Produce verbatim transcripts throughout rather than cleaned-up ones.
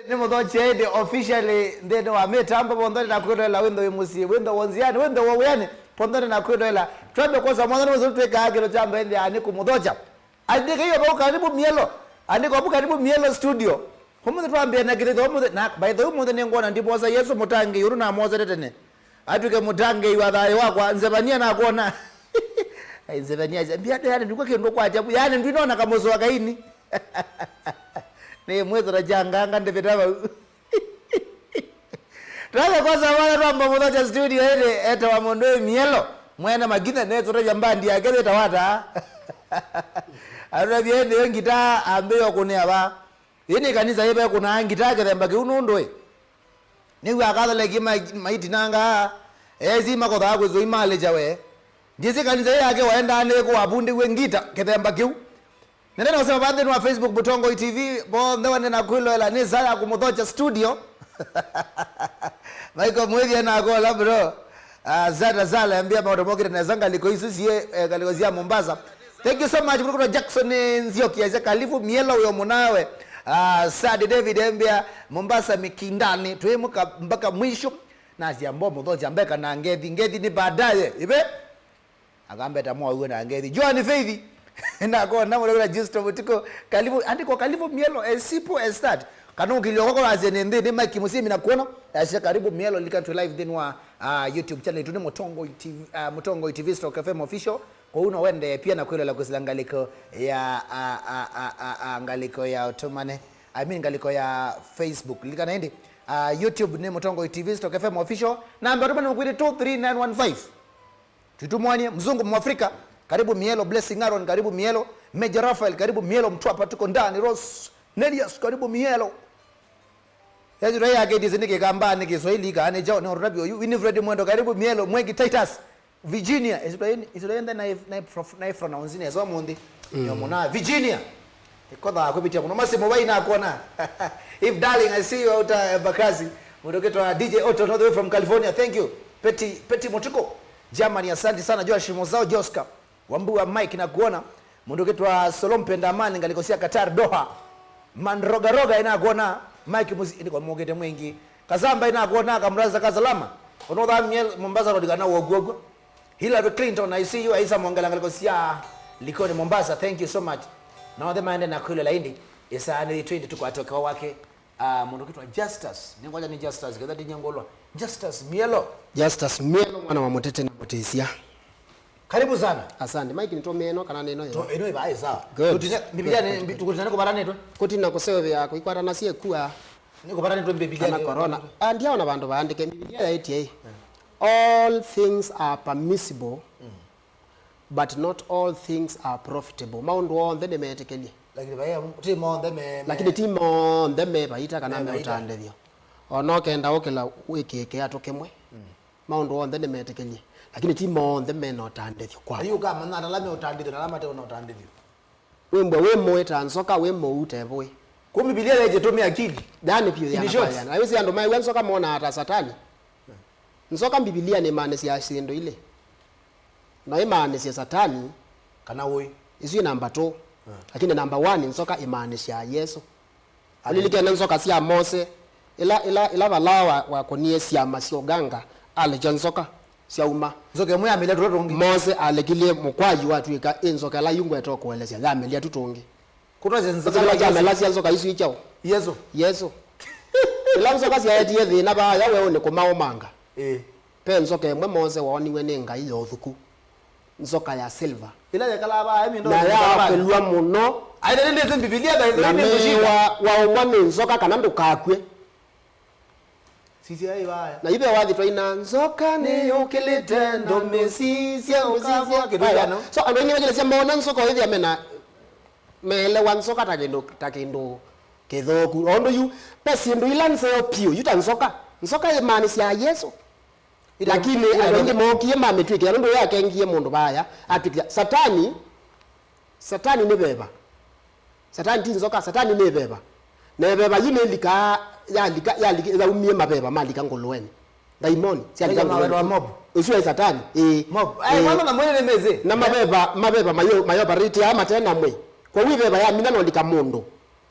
Nĩ Mũthokya ĩndĩ officially nthĩnĩ wa mĩtambo, vonthe nĩ nakwĩloela, wĩnthe wĩ mũsyĩ, wĩnthe wĩ nzĩanĩ, wĩnthe wĩ wĩanĩ, vonthe nĩ nakwĩloela. Twambe kwosa mwathani wĩsũ twĩkaa kĩndũ kya mbee nthĩ, nĩ kũmũthokya. Andĩka hiyo vau, karibu Mielo. Andĩka vau, karibu Mielo studio. Ũmũnthĩ twambĩe na kĩthitho ũmũnthĩ, na by the way, ũmũnthĩ nĩngwona ndimwosa Yesũ mũtangĩĩi ũndũ namwosete tene. Atw'ĩke mũtangĩĩi wa thayũ wakwa, Nzevania nakwona. Ai, Nzevania, ambia, yani, ndikwa kĩndũ kwa ajabu. Yani, ndwinona kamũsũa kaini. Nĩ mwĩthĩra kyanganga ndĩvĩta vau. Twale kwa savana twamba mũthokya studio ĩndĩ, etawa mũndũ wĩ Mielo. Mwene Makitha, nĩtũtavya mbandi yake yĩtawa ata? Atũtavya ĩndĩ yo ngita ambĩĩe kũnĩa va. Ĩĩ nĩ kanisa yĩve kũnaa ngita kĩthemba kĩu nũndũ ĩ. Nĩw'a Katholeki mai-, maitinangaa, esi makothaa kwĩswa imalĩkya we. Ndyĩsĩ kanisa ĩ yake waendaa nĩ kũ wavundĩw'e ngita kĩthemba kĩu. Nende na ũsema va nthĩnĩ wa Facebook Mũtongoi T V, vonthe wende na kwĩloela nĩ saa ya kũmũthokya studio. Michael Mwĩthia na akola bro. Ah, Zata Zala, ambia maũndũ mokĩte nesa ngalĩko isu siĩ, eh, ngalĩko sya Mombasa. Thank you so much. Mũndũ kwĩtwa Jackson Nzioki, aisye, "Karibu Mielo, uyo mũnawe." Ah, Sadi David, ambia, "Mombasa mikindani, twĩ mũka mpaka mwisho." Nasya, "Mbo mũthokya mbeka na ngethi, ngethi ni baadaye." Ive? Akambeta mwa uwe na ngethi. Joan Faith. Nakona mũndũ kwĩtwa Justo Mutiko. "Karibu, andĩko karibu Mielo, as simple as that." Kana ũkilio kwako wasye nĩ nthĩ, nĩ Mike Musimi na kuona. Asya, "Karibu Mielo, lika to live nthĩnĩ wa, ah, YouTube channel. Tũ nĩ Mũtongoi T V, ah, Mũtongoi T V stroke F M official." Kwoou no wende pia na kwĩloela kwĩsĩla ngalĩko ya, a, a, a, a, a, ngalĩko ya ũtũmane, I mean, ngalĩko ya Facebook. Lilikana ĩndĩ, a, YouTube nĩ Mũtongoi T V stroke F M official. Namba ũtũmane mũkwĩte two three nine one five. Tutumwanie, Mzungu Mwafrika, karibu Mielo. Blessing Aaron, karibu Mielo. Major Raphael, karibu Mielo. Mtwapa, tuko ndani. Rose Nelius, karibu Mielo. Ĩsyĩtwa yake ndĩsĩ nĩ Kĩkamba, nĩ Kĩswahili, kana nĩ kyaũ, nĩ ũtavyo ũyu. Winifred Mwendo, karibu Mielo. Mwengi Titus, Virginia, ĩsyĩtwa yĩĩ, ĩsyĩtwa yĩĩ nai-, nai-, nai-, pronounce nesa ũmũnthĩ. Mm. Nĩ mũna Virginia. Ĩkothaa kwĩvĩtya mũno. Masi Mũvai nakwona. If darling, I see you out, uh, Embakasi. Mũndũ ũkĩtwa D J Otto, all the way from California. Thank you. Peti, Peti Mũtuko, Germany, asante sana. Joash Mozao, Joska. Wambua Mike nakuona. Mũndũ ũkĩtwa Solompe Ndamani, ngalĩko sya Qatar, Doha. Manrogaroga ĩnakuona. Mike Musi, ĩndĩ kwa mũkĩte mwingĩ. Kasamba ĩnakuona, kamraza kasalama. Ũnothamie Mombasa Road kana woguoguo. Hillary Clinton, I see you. Aisa Mwongela, ngalĩko sya Likoni, Mombasa. Thank you so much. Na othe maende na kwĩloela ĩndĩ. Ĩsaa nĩ twenty, tũkwate ũkeo wake. Ah, mũndũ ũkĩtwa Justus. Nĩngwaja nĩ Justus, ketha ndinyengũlwa. Justus Mielo. Justus Mielo, mwana wa Mũtete na Mũtĩsya. Karibu sana. Asante. Mike, nĩtũmĩe ĩno kana nĩ ĩno yo? To, ĩno ĩvaĩ sawa. Good. Tũtine, Biblia nĩ, good, good. Tũkũtina nĩ kũvara nĩtwe. Kũtina kũseũvĩa kũikwatana syĩkua. Nĩ kũvara nĩtwe Biblia kana nĩ corona. Ah, ndiaona vandũ vaandĩke. Biblia yaĩtye ĩ. Yeah. All things are permissible, mm, but not all things are profitable. Maũndũ onthe nĩmetĩkĩlye. Lakini vai, ti monthe me, me. Lakini ti monthe me vaita kana me vaita. Me ũtandĩthyo. O na ũkenda ũkĩla wĩkĩĩke atũ kĩmwe. Mm. Maũndũ onthe nĩmetĩkĩlye, lakini ti monthe mena ũtandĩthyo kwakwa. Na yu ũkamanya ata ala me ũtandĩthyo na ala mate na ũtandĩthyo. Wĩmbwa wĩ mũĩ ta nzoka, wĩ mũu ta ĩvũĩ. Kũ Mbivilia yaĩtye tũmĩa akili. Yaani vyũ. In yana short. Bayana. Na wĩsĩ andũ maĩw'a nzoka monaa ta Satani. Nzoka Mbivilia nĩmaanĩsyaa syĩndũ ilĩ. No ĩmaanĩsye Satani. Kana ũĩ. Isu ĩ namba two. Ah. Lakini namba one, nzoka ĩmaanĩsyaa Yesũ. Ũlilikene nzoka sya Mose, ila, ila, ila Valao wa, wakonie syama sya ũganga, alekya nzoka syauma. Nzoka ĩmwe yamĩlya tũtũ tũngĩ. Mose alekilye mũkwaju watw'ĩka ĩ nzoka ĩla yu ngweta ũkũelesya, yamĩlya tu tũngĩ. Kũtwasya nzoka. Nzoka ĩla kyamelasya nzoka isu ĩ kyaũ? Yesũ. Yesũ. Ĩla nzoka syaetie thĩna vaaya weũnĩ kũmaũmanga. Ĩĩ. Ve nzoka ĩmwe Mose wooniw'e nĩ Ngai ya ũthuku. Nzoka ya silver. Ĩla yekalaa vaa, ĩmĩndũ na yĩkalaa vaa. Yakwĩlw'a mũno. Aĩ, nĩ ndĩsĩ Mbivilia, na, na nĩ ngũshinda. Wa, waũmwa nĩ nzoka kana ndũkakw'e. Sisya ĩ vaya. Na ithe wathi twaina, "Nzoka nĩyũkĩlĩte, ndũmĩsisye, ũkavwa kĩndũ. Aya. Kĩano." So, andũ aingĩ makelesya moona nzoka ũyĩthĩa mena, meelewa nzoka ta kĩndũ, ta kĩndũ kĩthũku. O ũndũ yu, ve syĩndũ ila nzeo piũ, yu ta nzoka. Nzoka ĩmaanĩsyaa Yesũ. Ila, lakini ila andũ aingĩ ndoke. Mookie mamĩtw'ĩkĩa, nũndũ ũyũ akengie mũndũ vaya, atw'ĩkĩa. Satani, Satani nĩ veva. Satani ti nzoka, Satani nĩ veva. Na ĩveva yu nĩlikaa, yalika, yalika, yaumie maveva malika ngũlũenĩ. Ndaimoni syalika. Ĩla ngũlũenĩ. Mawetwa mob. Ũsu aĩ Satani, ĩĩ. Mob. Ai, ĩĩ. Mwana na mwene nĩ mezi. Na maveva, maveva mayo, mayo operate aa mate na mwĩ. Kwoou ĩveva yamina nolika mũndũ.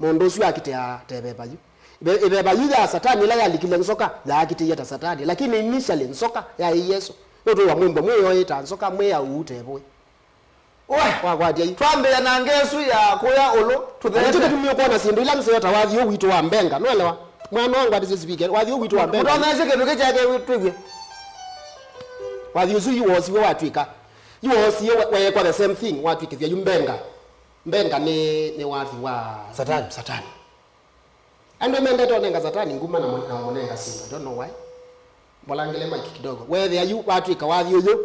Mũndũ ũsu akitĩaa ta ĩveva yu. Ve-, ĩveva yu ya Satani ĩla yalikile nzoka, yaakitĩie ta Satani, lakini initially nzoka yaĩ Yesũ. Nũndũ wa mwĩmbo mwĩyoĩ ta nzoka, mwĩ au ũtevũĩ. Oe! Wakwatia yu. Twambĩĩa na ngesu ya kũya ũlũ, na nĩkyo tũtheete. Kĩtumi ũkwona syĩndũ ila nzeo ta wathi ũũ witũ wa mbenga, nũelewa? Mwana wangu ati sisipike, wathi ũũ witũ wa mbenga. Mũtonethesye kĩndũ kĩ kyake twĩw'e. Wathi ũsu yu woosiwe watw'ĩka. Yu woosie we-, weekwa the same thing, watw'ĩkĩthya yu mbenga. Mbenga nĩ, nĩ wathi wa Satani. Satani. Andũ mendete ũnenga Satani nguma na mũ-, na ũnenga syĩndũ. I don't know why. Mbolangile maiki kidogo. Weethĩa yu watw'ĩka wathi ũyũ.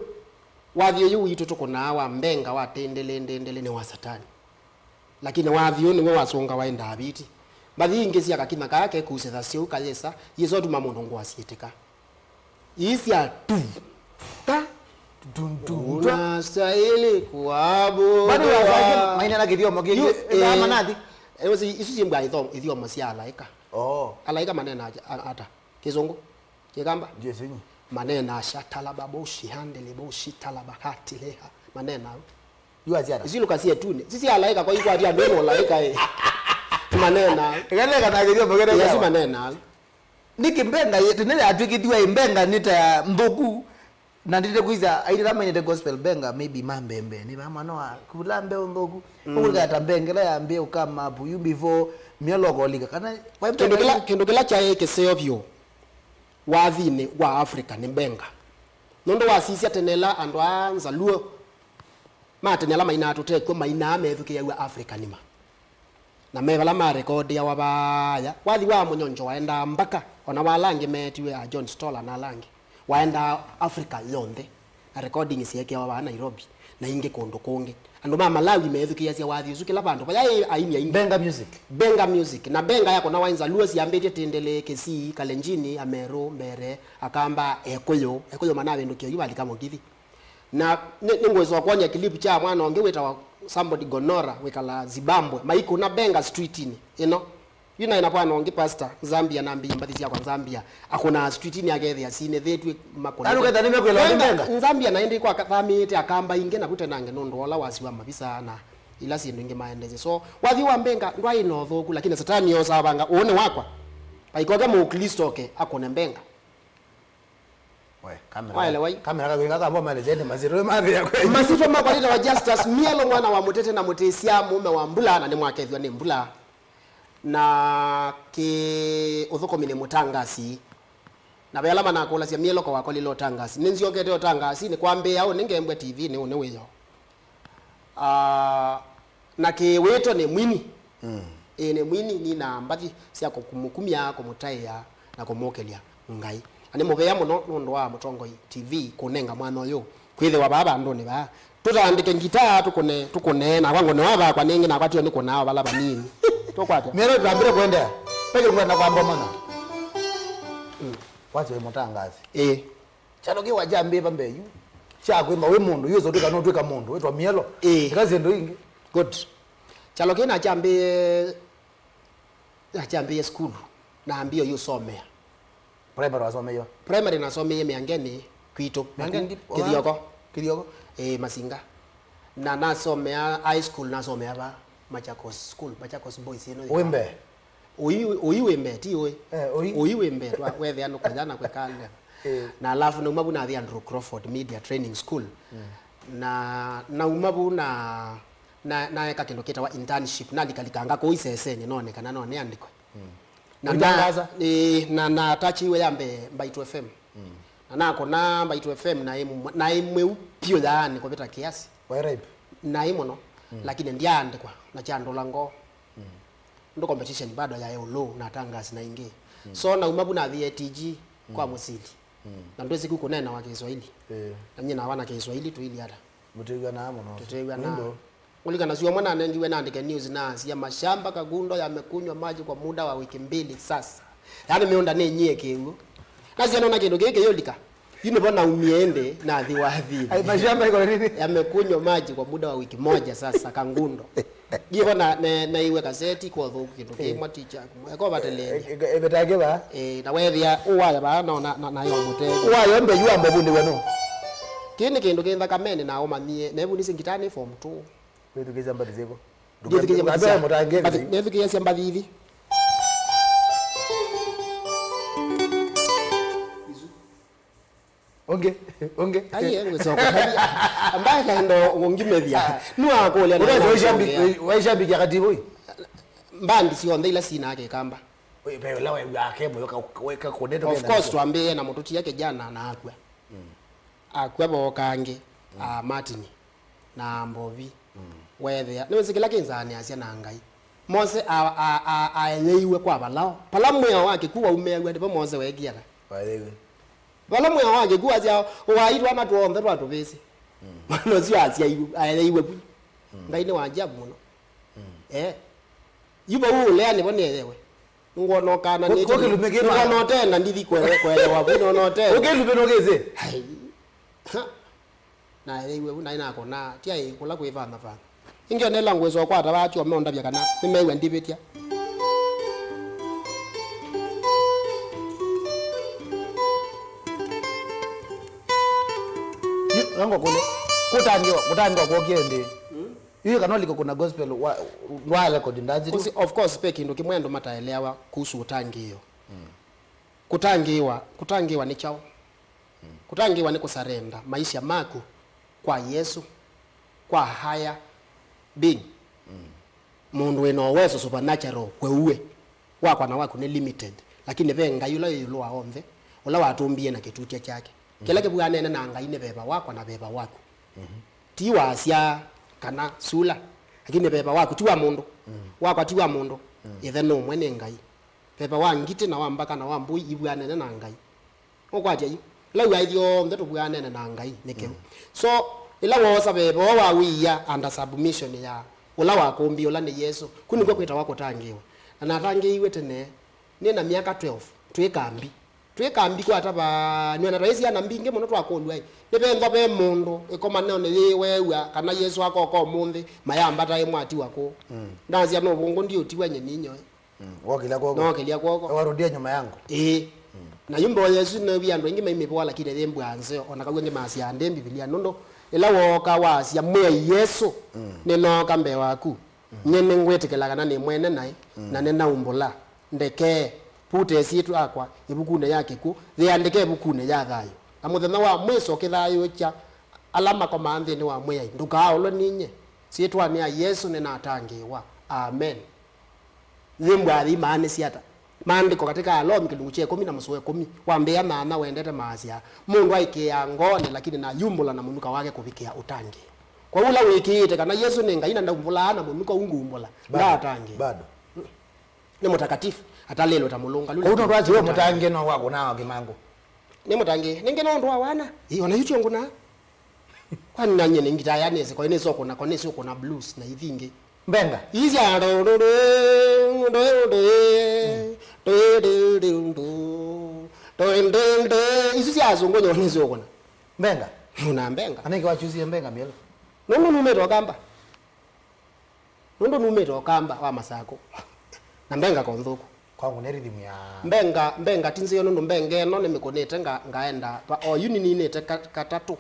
Wathi ũyũ witũ tũkũnaa wa mbenga wa tĩndĩlĩ, ndĩndĩlĩ nĩ wa Satani. Lakini wathi ũyũ nĩw'o wasũngawa ĩ Ndaviti. Mbathi ingĩ sya kakima kaa kekusĩtha syĩu kayĩsa, yĩsa ũtuma mũndũ ngũa syĩtĩka. Ii sya tu. Ta. Dun, dun, dun. Unastahili kuabudiwa. Bado wasake, maina na kithiomo kĩngĩ. Yu, eh, manathi. Eh, isu, isu simbwa ithom-, ithiomo sya alaika. Oh. Alaika manena aja-, a-, ata? Kizungu? Kikamba? Ndiye sinyi. Manena shatalaba boshi handele boshi talaba katileha. Manena au. Yu asiana. Isu luka sie tune. Sisi alaika kwa iko adia ndio alaika eh. Manena au. Kale kana kithiomo kĩngĩ. Yesu manena au. Nĩkĩ mbenga yĩ-, tene yatw'ĩkĩthiwa ĩ mbenga nĩ ta nthũku, na ndĩte kwĩsa aitĩla mainĩte gospel mbenga, maybe ma mbembe, nĩ va mwana wa kula mbeũ nthũku, mm, ũkũlika ta mbenga ĩla yambĩe ũkama apu yu before myoloko ũlika, kana kwa kĩndũ kĩla, kĩndũ kĩla kyaĩ kĩseo vyũ wathinĩ wa Africa nĩ mbenga. Nũndũ wasisya tene ĩla andũ aa Nzaluo ma tene ala mainaa tũtekw'o mainaa methukĩĩaw'a Africa nima. Na me vala marekondeawa vaaya. Wathi wa Mũnyonjo waendaa mbaka, o na wa ala angĩ meetiwe a John Stoller na ala angĩ. Waendaa Africa yonthe. Na recording syeekeawa vaa Nairobi, na ingĩ kũndũ kũngĩ. Andũ ma Malawi meethukĩĩasya wathi ũsu kĩla vandũ. Vayaĩ aini aingĩ. Benga music. Benga music. Na Benga yakũnawa ĩ Nzaluo syambĩtye Tindili, Kisii, Kalenjini, Ameru, Mbere, Akamba, Ekũyũ. Ekũyũ manavĩndũkie yu valika Mũgithi. Na nĩ, nĩngwĩsa kwony'a clip kya mwana ũngĩ wĩtawa somebody Gonora wĩkalaa Zimbabwe, maikũna Benga streetinĩ ĩno. Yu naĩ na mwana ũngĩ pastor Zambia, nambĩie mbathi syakwa Zambia, akũnaa streetinĩ akethĩa sinĩthĩtw'e makũnĩte. Andũ ketha nĩmekwĩlwa nĩ Benga. Benga. Zambia na ĩndĩ kwa ka-, thamĩĩte Akamba ingĩ na kũtenange nũndũ wa ũla wasi wa mavisa na ila syĩndũ ingĩ maendesye. So, wathi wa Benga ndwaĩ na ũthũku, lakini Satani osaa vanga, ũũ nĩ wakwa. Vaikoke Mũklisto oke akũne Benga. We, kamera. Waelewa hii? Kamera kakwinga kamba maelezeni mazito mathi ya kweli. Masitwa makwa nĩtawa Justus Mielo, mwana wa Mũtete na Mũtĩsya, mũũme wa Mbula, na nĩmwakethw'a nĩ Mbula. Na kĩ ũthũkũmi nĩ mũtangasi. Na ve ala manakũlasya Mielo ko wakolile ũtangasi. Nĩnzyokete ũtangasi, nĩkwambĩĩa ũũ nĩngembwe T V nĩ ũnĩ wĩyo. Ah, na kĩwĩto nĩ mwini. Mm. Ĩĩ, nĩ mwini, ninaa mbathi sya kũmũkumya, kũmũtaĩa, na kũmũkĩlya Ngai. Na nĩ mũvea mũno nũndũ wa Mũtongoi T V kũnenga mwanya ũyũ kwĩthĩwa vaa vandũnĩ vaa. Tũtandĩke ngitaa, tũkũne, tũkũne, nakwa ngũnewa vakwa nĩngĩ, nakwa tio nĩkũnaa o vala vanini. Tũkwata. Mĩero ĩtambĩte kũendeea. Peke ngwenda kwamba mana. Mm. Wasyo mũtangazi. Ĩĩ. Kyalo kĩu akyambĩĩe va mbee yu kya kwĩma wĩ mũndũ, yu ũsũtw'ĩka nũtw'ĩka mũndũ wĩtwa Mielo. Ĩĩ. Ĩka syĩndũ ingĩ. Good. Kyalo kĩu nakyambĩĩe, nakyambĩĩe sukulu, nambĩĩe yu somea. Primary wasomeie? Primary nasomeie Mĩangenĩ kwitũ. Mĩangenĩ ndi-, Kĩthioko. Kĩthioko? Ĩĩ, Masinga. Na nasomea high school, nasomea va Machakos School, Machakos Boys ĩno yĩ Wĩ mbee? Ũi, ũi wĩ mbee, ti ũĩ. Eh, ũi. Ũi wĩ mbee, twa, wethĩa nũkũya na kwĩkalya. Eh. Na alafu nauma vu nathi Andrew Crawford Media Training School. Mm. Na nauma vu na, na, naeka kĩndũ kĩtawa internship, nalikalikanga kũu isesenĩ, none kana no nĩandĩkwe. Mm. Na, na, ũitangaza? Ĩĩ, na, natachiwe ya mbee Mbaitu F M. Mm. Na nakũna Mbaitu F M naĩ mw-, naĩ mwĩu piũ yaani kũvĩta kiasi. Waĩ ripe? Naĩ mũno, mm, lakini ndyaandĩkwa na kyandũla ngoo. Mm. Nũndũ competition bado yaĩ ĩũlũ na atangasi na ingĩ. Mm. So nauma vu nathie T G kwa, mm, Mũsili. Mm. Na ndwĩsĩ ku kũneenawa Kĩswahili. Eh. Na nyie nawa na Kĩswahili tũilyata. Mũtĩw'anaa mũno. Tũtĩw'anaa. Nũndũ? Ũlikana sio mwana anengiwe naandĩke news na asia, "Mashamba Kagundo yamekunywa maji kwa muda wa wiki mbili sasa." Yaani mĩũnda nĩ nyie kĩw'ũ. Nasia nona kĩndũ kĩĩ kĩyũlika. Yu nĩvo naumie ĩndĩ nathi wathinĩ. Ai, mashamba iko nini? Yamekunywa maji kwa muda wa wiki moja sasa, Kangundo. Ndivo na, na, naiwe kaseti kwa thũku kĩndũ kĩmwe, eh, teacher. Eko vatelele. Eh, eh, eh, vetangĩva? Eh, na wethĩa, ũwaya vaa, no, na, na, nayo mũtego. Ũwaya mbe yu amba vundiwa no. Kĩĩ nĩ kĩndũ kĩ nthakameni na ũmanyie. Na ĩvu nĩsĩ ngitani form two. Wĩthukĩĩsya mbathi syĩkũ? Ndĩthukĩĩsya mbathi sya, mbathi, nĩthukĩĩsya mbathi ithi. Ũngĩ, ũngĩ. Aiye, ngwĩsa ũkũtavya. Ambaye kaenda ũngĩmethya. Nĩwakũlya na Ũkesa waishambi-, waishambikia Kativoi? Mbandi syonthe ila sinaa Kĩkamba. Ve ũla wew'aa ke mũyo ka-, ka-, kakũnĩte Of ũkenda course, nĩkũ? Twambĩĩe na mũtũtia kĩjana na akw'a. Akw'a vooka angĩ, a Martin. Na Mbovi, weethĩa nĩwĩsĩ kĩla kĩnzaanĩasya na Ngai. Mose a- a- a- aeyeiwe kwa Valao. Vala mwĩao wa kĩkw'ũ waumĩaw'a, nĩvo Mose weekie ata? Wathĩwe. Vala mwĩao wa kĩkw'ũ wasya, ũaitwa ana tw'onthe twa tũvĩsĩ. Mwana ũsu asyaiwe, aeyeiwe vu. Ngai nĩ wa ajabu mũno. Eh. Yu vau ũlea nĩvo nĩeyewe. Nĩngwona ũkana Kũ- nĩte- kũkĩlume kĩma. Nĩngwona ũtenda ndithi kwe- kweelewa vu, nĩngwona ũtenda. Ũkĩlume nũkĩsĩ? Ai. Ha. Naeeiwe vu naĩ nakona, tyaĩ kũla kwĩ vanyavanya. Ĩngĩ onela ngwĩsa ũkwata vaatyo meũndavya kana nĩmeew'a ndivĩtya. Yu, ngakũlye, kũtangĩwa, kũtangĩwa kwokĩe ndĩ? Yu kana ũlike kuna gospel wa, wa record ndazi tu? Ũsi, of course, ve kĩndũ kĩmwe andũ mataeleawa kuhusu ũtangĩĩo. Kũtangĩĩwa, kũtangĩĩwa nĩ kyaũ? Kũtangĩĩwa nĩ kũsarenda maisha maku kwa Yesũ, kwa higher being. Mũndũ wĩ na ũweso supernatural kweũwe. Wakwa na waku nĩ limited, lakini ve Ngai ũla wĩ ĩũlũ wa onthe, ũla watũmbie na kĩtutya kyake. Kĩla kĩvw'anene na Ngai nĩ veva wakwa na veva waku. Ti wasya kana sula, lakini veva waku ti wa mũndũ. Wakwa ti wa mũndũ. Ĩthe nũmwe nĩ Ngai. Veva wa ngitĩ na wa mbaka na wa mbũi ivw'anene na Ngai. Ũkwatya yu? Ĩla wĩaĩthya onthe tũvw'anene na Ngai nĩ kĩu. So, ĩla woosa veva ũũ wawĩia under submission ya ũla wakũmbie, ũla nĩ Yesũ, ku nĩkw'o kwĩtawa kũtangĩĩwa. Na natangĩĩiwe tene, nĩ na myaka twelve, twĩ kambi. Twĩ kambi kwatavanw'a na twaĩ syana mbingĩ mũno twakũlw'a-ĩ, nĩvethwa ve mũndũ ĩkomanonĩ yĩĩ weew'a kana Yesũ akoka ũmũnthĩ, mayambata ĩ mwatiwa kũũ. Ndasya nũvũngũ ndiũtiwa nye ninyoi. Mm, wokĩlya kwoko. Nookĩlya kwoko. Warũndie nyuma yangu. Ĩĩ. Na yu mboya ĩsu nĩw'ie andũ aingĩ maimĩvoa, lakini yĩmbwaa nzeo, o na kau angĩ masyaa ndĩ Mbivilia, nũndũ ĩla wooka wasya, Mwĩai Yesũ, nĩnooka mbee waku. Nyie nĩngwĩtĩkĩla kana nĩ mwene naĩ, na nĩnaumbũla. Ndekee, vuta ĩsyĩtwa yakwa ĩvukunĩ ya kĩkw'ũ, yĩandĩke ĩvukunĩ ya thayũ. Na mũthenya wa mwĩso ũkĩthayũũkya ala makomaa nthĩnĩ wa Mwĩai, ndũkaaũlwe ninyie. Syĩtwanĩ ya Yesũ nĩnatangĩĩwa. Amen. Yĩmbwaa yĩmaanĩsye ata? Maandĩko katĩ ka Alomi kĩlungu kya ĩkũmi na mũsoa wa ĩkũmi, wambĩĩa na ana wendete maasya, mũndũ aĩkĩĩaa ngoonĩ, lakini nayumbũla na mũnuka wake kũvikĩa ũtangĩĩo. Kwoou ũla wĩkĩĩte kana Yesũ nĩ Ngai na ndaumbũlaa na mũnuka ũu ngũumbũla, bado, ndaatangĩĩwa. Bado. Nĩ mũtakatifu, atalĩlwe ta mũlũngalu. Kwoou nũndũ asyaiwe mũtangĩĩe no wakũnaa kĩmangũ. Nĩ mũtangĩĩe. Nĩngĩ nũndũ wa wana. Ĩ, o na yu tyo ngũnaa. Kwani nanyie nĩ ngita ya nĩsĩ, kwa nĩsĩ ũkũna, kwa nĩsĩ ũkũna blues na ithi ingĩ. Mbenga. Isi sya ndo, ndo, ndo, ndo, ndo, ndo, ndo, ndo, ndo, ndo, ndo, isu sya asũngũ nyoo nĩsĩ ũkũna. Mbenga. Ũna mbenga. Anenge wachusie mbenga mielo. Nũndũ numĩte Ũkamba. Nũndũ numĩte Ũkamba wa Masakũ. Na mbenga ko nthũku. Kwangu nĩ rhythm ya. Mbenga, mbenga ti nzeo nũndũ mbenga ĩno nĩmĩkũnĩte nga-, ngaenda. Va, o yu nĩninĩte ka-, katatũ.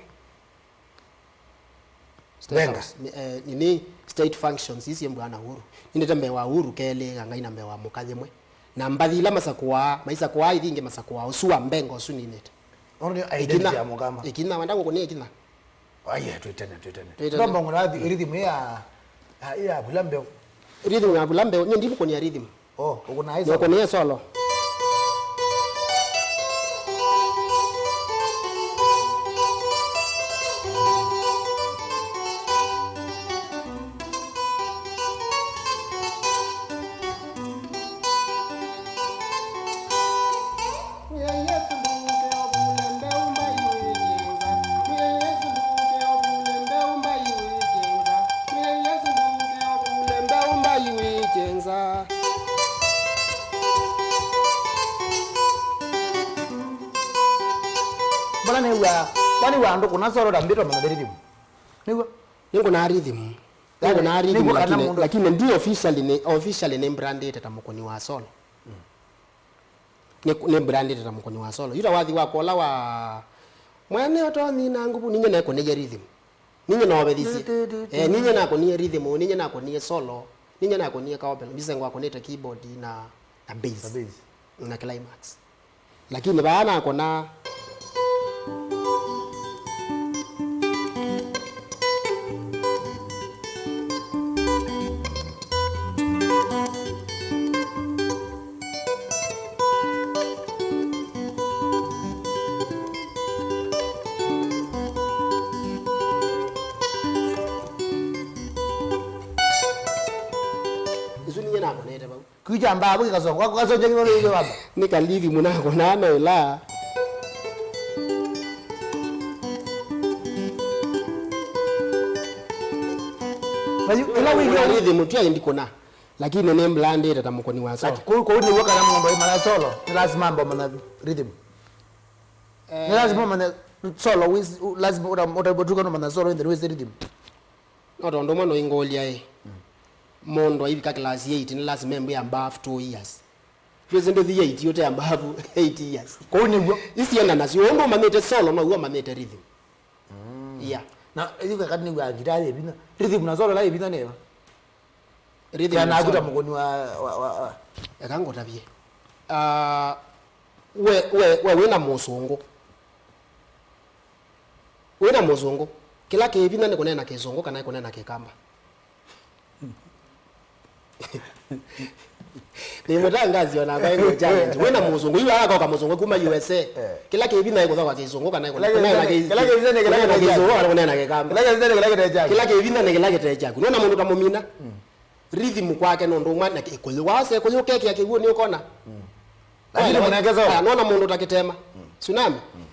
State Mbenga. House, ni, eh, nini state functions isi mbwa na Uhuru. Nindĩte mbee wa Uhuru kelĩ, Ngai na mbee wa mũka yĩmwe. Na mbathi ila masakũaa, maisakũaa ithi ingĩ masakũaa, ũsu wa mbenga ũsu ninĩte. Nũndũ nĩ identity ya Mũkamba. Ĩkinya, wenda ngũkũnie ĩkinya? Aye, twĩtene, twĩtene. Twĩtene. Ndomba ngũna rhythm ya, ya, ya vula mbeo. Rhythm ya vula mbeo, nye ndimũkũnia rhythm. Oh, ũkũna ĩsa. Nĩũkũnie solo. Mbona nĩw'a, kwani wandũ kũna solo ta mbĩtwa mana rhythm? Nĩw'o? Nĩngũnaa rhythm. Yaani, nĩngũnaa rhythm, nĩguo kana lakini, mũndũ lakini ndi officially nĩ, officially nĩ brandĩte ta mũkũni wa solo. Nĩ, nĩ brandĩte ta mũkũni wa solo. Yu ta wathi wakwa ũla wa mwene ũtonyina nguvu, ninye nekũnĩie rhythm. Ninye novethisye. Eh, ninye nakũnie rhythm, ninye nakũnie solo, ninye nakũnie ka open. Mbise ngwakũnĩte keyboard na, na bass. Na bass. Na climax. Lakini vaa nakũnaa. Isu niye nakonete vau. Kuja mbabu kasongo, kasongo ngi mwe wamba. Ni kalithi munako nano ila. Bayu, ila wiki rhythm tu aindi kuna. Lakini ni mlandite ta mukoni wa solo. Kuu, kuu nĩw'o kana mũndũ aimanya solo, nĩ lazima ambe ũmanya rhythm. Nĩ lazima ũmanye solo, wĩsĩ, lazima ũta-, ũta-, ũtũka nũmanya solo, ĩndĩ nĩwĩsĩ rhythm. No tondũ ũmwe no ingũlya ĩ. Mũndũ aivika class eight, nĩ lazima embwe above two years. Twĩsĩ ndũthi eight, ũte above eight years. Kũu nĩw'o. Isienda nasyo, ũndũ ũmanyĩte solo, no w'o ũmanyĩte rhythm. Yeah. Na ĩthi kakati nĩw'o ngita yĩvinya. Rhythm na solo la yĩvinya neva. Rhythm na solo. Kana akuta mũkoni wa, wa, wa, wa. Eka ngũtavye. Ah, we, we, we, wĩna mũsũngũ. Wĩna mũsũngũ. Kĩla kĩ vinya nĩ kũneena kĩsũngũ kana kũneena kĩkamba. Nĩ mũtangazi ona kwa ngo challenge. Wĩna mũsũngũ. Yu akoka mũsũngũ kuma U S A. Eh. Kĩla kĩ vinya nĩ kũthoka kĩsũngũ kana kũneena kĩ-, kĩla kĩ vinya nĩ kĩla kĩ kĩsũngũ kana kũneena kĩkamba. Kĩla kĩ vinya nĩ kĩla kĩte kyaku. Kĩla kĩ vinya nĩ kĩla kĩte kyaku. Nona mũndũ ta mũmina. Mm. Rhythm kwake nũndũ ũmwe na kĩkũyũ. Wase kũyũ kekĩa kĩw'ũ nĩ ũkona. Mm. Lakini mũnenge solo. Ah, nona mũndũ ta Kĩtema. Mm. Tsunami. Mm.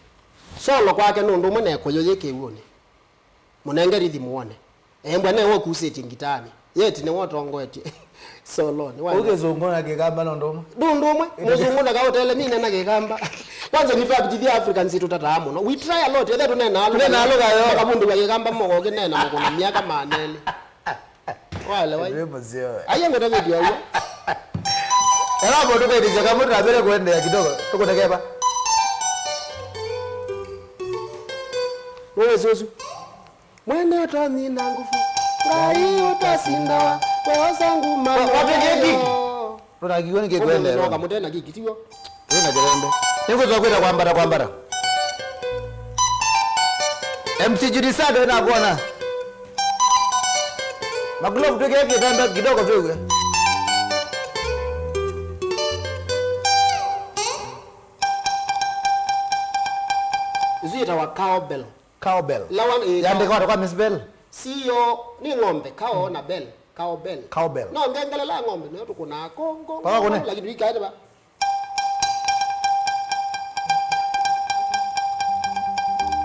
Solo kwake nũndũ ũmwe na ĩkũyũ yĩ kĩw'ũnĩ. Mũnenge rhythm wone. Embwa ne wokusĩtye ngitani. Yeti ne wotongoetye. Solo ni wa. Ũkĩsũngũ na kĩkamba nũndũ ũmwe. Nũndũ ũmwe. Mũsũngũ na kaũtele nĩ nena kĩkamba. Kwanza, in fact, the Africans tũtataa mũno. We try a lot. Ethe tũnena alũga. Tũnena alũga yo. Makavundĩwa kĩkamba moko kĩnena moko na miaka manene. Wale wai. Ndio mzee. Aye ngota video ayo. Ela bodo kwa ndio kama tutabele kuendelea kidogo. Tuko tekeba. Wewe Zuzu. Mwene ũtonyina nguvu. Ngai ũtasindawa. Weosa nguma. Wa-, wapige kiki. Tũnakiwa nĩ kĩkwendera. Ũmũnyoka mũtena kiki tiwo. Wĩna kĩrembe. Nĩngũcoka kwĩta kwambata, kwambata. M C Judy Sado ĩnakuona. Maglove twĩkĩe kĩtanda kidogo twĩw'e. Isu yĩtawa cowbell. Cowbell. Ĩla wan-, ĩ, yandĩka cow-, wata kwa Miss Bell. Siyo, nĩ ng'ombe, cow na bell. Cowbell. Cowbell. No ngengele la ng'ombe, nĩyo tũkũnaa kũ, kũ, kũ, kũ, lakini tũikaete va.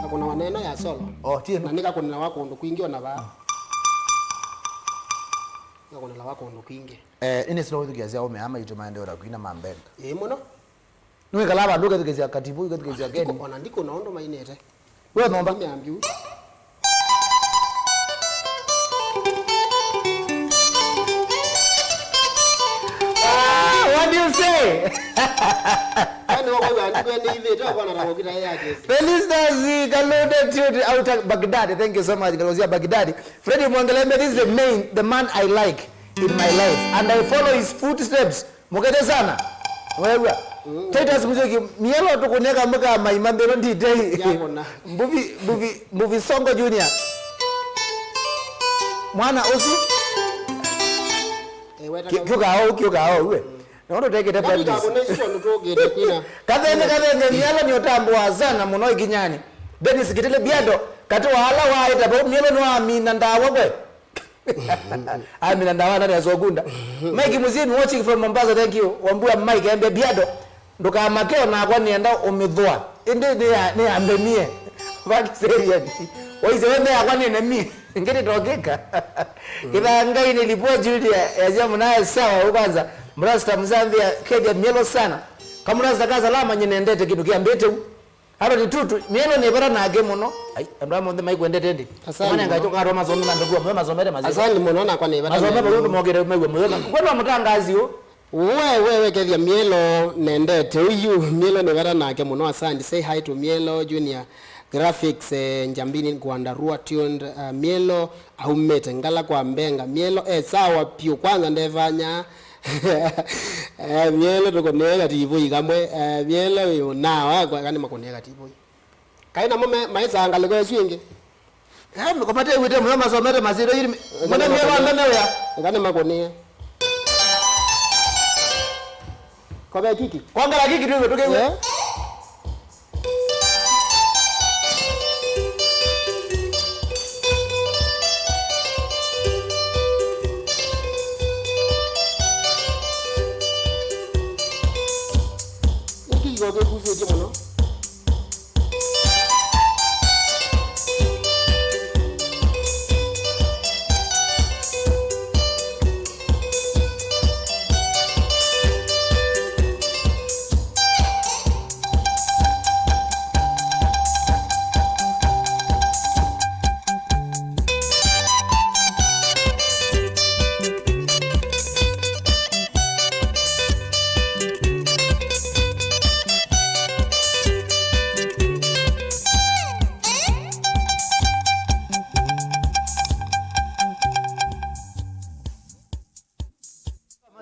Kakũnawa neno ya solo. Oh, tie. Na nĩkakũnĩlawa kũndũ kwingĩ ona vaa. Kakũnĩlawa kũndũ kwingĩ. Eh, ini sino withukia sya ume ama itu maendeeo na kwina mambenga. Ĩĩ mũno. Nĩwĩkalaa vandũ ũkethukĩĩsya Katiboi, ũkethukĩĩsya Keni. Ona ndikũ na ũndũ mainĩte. We nomba. Nĩ ambiu. Ah, what do you say? Yaani, wakwa andũ nĩ ithĩte, wakwa na wakita yake. The listeners, Kalunde Tute out of Baghdad. Thank you so much, Kalunde Baghdad. Freddy Mwangalembe, this is the main, the man I like in my life. And I follow his footsteps. Mũkete sana. Wewa. Mm. Titus Muziki, mielo tũkũneka mũka maima mbelo nditei. Yakona. Mbuvi, mbuvi, mbuvi Songo Junior. Mwana ũsu. Eh, weta ki-, kama kiuka au, kiuka au, we. Mm. Na ũndũ tekete. Kati ka kone sio nutogete kwina. Kathenge, kathenge, mielo nĩ ũtambũa sana mũno ikinyani. Dennis Kitile Biado, kati wa ala waĩta vau, mielo nĩ wamina ndawa kwe. Amina ndawa ndani ya sokunda. Mike Muzini watching from Mombasa, thank you. Wambua Mike, ambia Biado, ndũkamake onakwa nĩenda ũmĩthũa. Ĩndĩ nĩ ya, nĩ ya mbemie. Vaki serious. Waise wende yakwa nĩ nemie. Ngĩtĩ tokĩka. Kĩthangai nĩ lipo Julia, ya jamu naye sawa, ũkwanza. Mrasta Mzambia, kedia mielo sana. Kamrasta ka salama nyinendete kĩndũ kĩa mbete u. Aaron Tutu, mielo nĩ vata nake mũno. Ai, andũ amwe onthe maikwendete ndi. Asante. Mane mũno. Ngacho ngatwa masome na ndugu, mwe masomete mazito. Asante mũno, nakwa nĩ vata. Masome nene. Bado tumogere mwe mwe. Kwani wa mũtangazi ũ? We, we, we, kethia mielo nendete ũyu, mielo nĩ vata nake mũno. Asante. Say hi to Mielo Junior Graphics, eh, Njambini Ngwandarua tuned, uh, mielo aumĩte Ngala kwa Mbenga. Mielo e sawa piũ, kwanza ndevanya. Eh, mielo tũkũnĩe kativũi kamwe. Eh, mielo wĩ ũnaa wakwa, kana makũnĩe kativũi. Kaĩ namo me-, maĩsaa ngalĩko ĩsu ĩngĩ? Eh, mikomatewĩte mũno masomete masito iri. Mwana mielo andame wĩa. Kana makũnĩe. Kobe kiki. Kwangala kiki tu tũkĩw'e. Eh?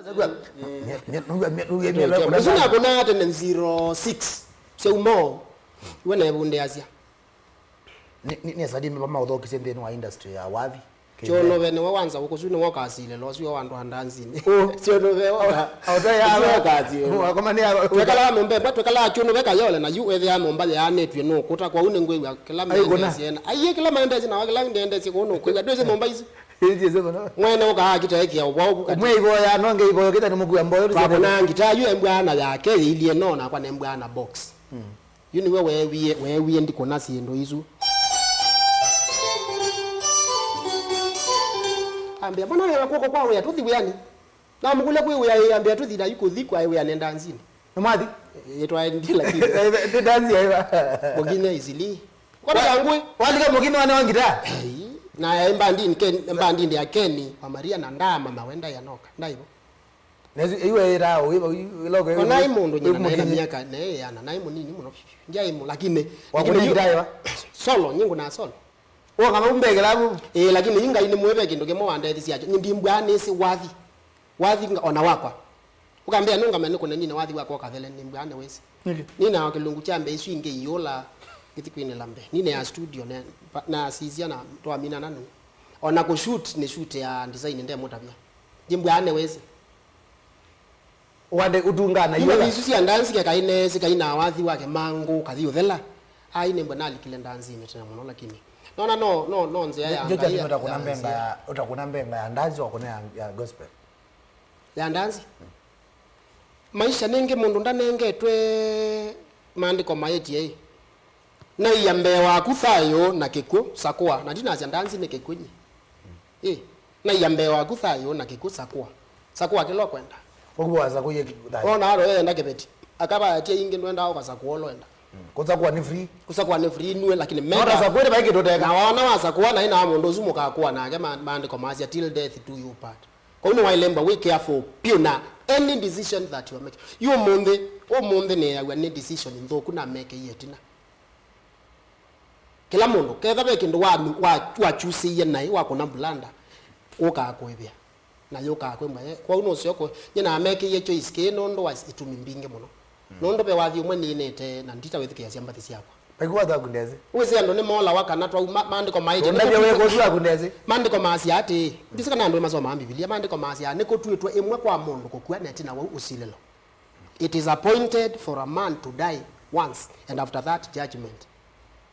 Nũw'a mye- nũw'a mye- nũw'a mye- Ũsu nakũnaa tene zero six. Syauma o. Iwe neevundĩasya. Nĩ- nĩ- nĩesa ndimeva maũthokisye nthĩnĩ wa industry ya wathi. Kyũnũve nĩwe wanza ũkũsu nĩwe ũkasilĩla ũsu wa andũ a ndanzinĩ. Ũ. Kyũnũve wa- Aũtaya ũsu wa- ũkasilĩla. Wakomania- Twekalaa mũmbemba, twekalaa Kyũnũve Kayole na yu ethĩa nyũmba yaanĩtw'e nũkũta, kwoou nĩngwĩw'a kĩla Aikũna. Mendesie na aiĩ kĩla mendesie na kĩla mendesie kũu nũkwĩw'a ndwĩsĩ nyũmba isu. Ĩndĩ ĩsĩ mũno. Mwene ũkaakita ĩkĩa ũvwaũku kati. Ũmwe ivoya, nonge ivoya, kĩta nĩ mũkua mboyo. Twakũnaa ngita yu embwaa na yake yĩilyĩ no nakwa nembwaa na box. Mm. Yu nĩwe weewie, weewie ndikũna syĩndũ isu. Ambĩa, "Mbona wĩna kw'oko kwa wĩa, tũthi wĩanĩ?" Namũkũlya, "Kwĩ wĩa ĩ?" Ambĩa, "Tũthi." Na yu kũthi kwa wĩa nĩ ndanzinĩ. Nĩmwathi? Ĩ, twaendie lakini. Nĩ ndanzi yaiva. Mũkinya isili. Kona kangwe. Walika mũkini wane wa ngita? Ei, na mbandini Ken, mbandini ya Kenny wa Maria na ndama mawenda yanoka. Ndaivo. Nesu iwe ira o iba iloko. Kona ai mũndũ nyina naĩ na myaka ne yana naĩ mũnini mũno. Ndiaĩ mũ lakini. Wakũna lakini yu- ngita ĩva? Solo, nyingu na solo. Wonga maumbekela vu. Ĩ, lakini yu Ngai nĩ mwĩve kĩndũ kĩmwe wandethisya. Nĩ ndimbwa nĩsĩ wathi. Wathi nga- ona wakwa. Ũkambĩa nũngame nĩkũne nine wathi wakwa ũkathele nĩ mbwaa nĩwĩsĩ. Nĩkĩ? Nina o kĩlungu kya mbee isu ingĩ iũla ĩthi kwinĩla mbee. Nine ya studio ne- pa- nasisya na twaminana nũ. Ona kũshoot nĩ shoot ya design ndemũtavya. Nĩ mbwaa nĩwĩsĩ. Wande ũtungana ina iũla. Isu sya ndanzi kekaĩ neesĩ kaĩ na wathi wake mangũ kathi ũthela. Ai nĩ mbwa nalikile ndanzinĩ tena mũno lakini. Nona no no no nzĩa ya Njo Ngai ya- utakuna ya mbenga nzĩa. Ya utakuna mbenga ya ndanzi wakuna ya, ya gospel. Ya ndanzi. Maisha nĩngĩ mũndũ ndanengetwe maandĩko maĩtye ĩ, "Naia mbee waku thayũ na kĩkw'ũ, sakũa." Na ndinasya ndanzi nĩ kĩkw'ũ nyie. Ĩ, "Naia mbee waku thayũ na kĩkw'ũ, sakũa." Sakũa kĩla ũkwenda. Ũkuwa sakũie ki- thayũ. Wona aro yenda kĩveti. Akavaetie ingĩ ndwenda ũkasakũa ũla wenda. Mm. Kũsakũa nĩ free. Kũsakũa nĩ free nue lakini menda. Nota sakũa nĩ vai kĩndũ teka. Na waona wasakũa na ĩna mũndũ ũsu mũkakũa nake ma- maandĩko masya till death do you part. Kwa hiyo nĩwaĩle mbwa wĩ careful piũ na any decision that you are making. Yu ũmũnthĩ, ũmũnthĩ nĩĩaw'a nĩ decision nthũku namekeie ĩtina. Kĩla mũndũ, ketha ve kĩndũ wa- wa- wakyusĩie naĩ wakũna mbulanda, ũkaa kũĩvĩa. Na yũkaa kwĩ mbwa ye. Kwoou nũseo kũ- nyie namekeie choice kĩĩ nũndũ wa itumi mbingĩ mũno. Nũndũ ve wathi ũmwe nĩnĩte na ndita wĩthukĩĩasya mbathi syakwa. Paikuwa thaku ndezi. Wĩsĩ andũ nĩmolawa kana twauma maandĩko maĩte. Ũndavya wĩkũsu waku ndezi. Maandĩko maasya atĩĩ, ndisĩ kana andũ masomaa Mbivilia, maandĩko maasya nĩkũtw'ĩtwe ĩmwe kwa mũndũ kũkua na ĩtina wau ũsilĩlo. It is appointed for a man to die once and after that judgment.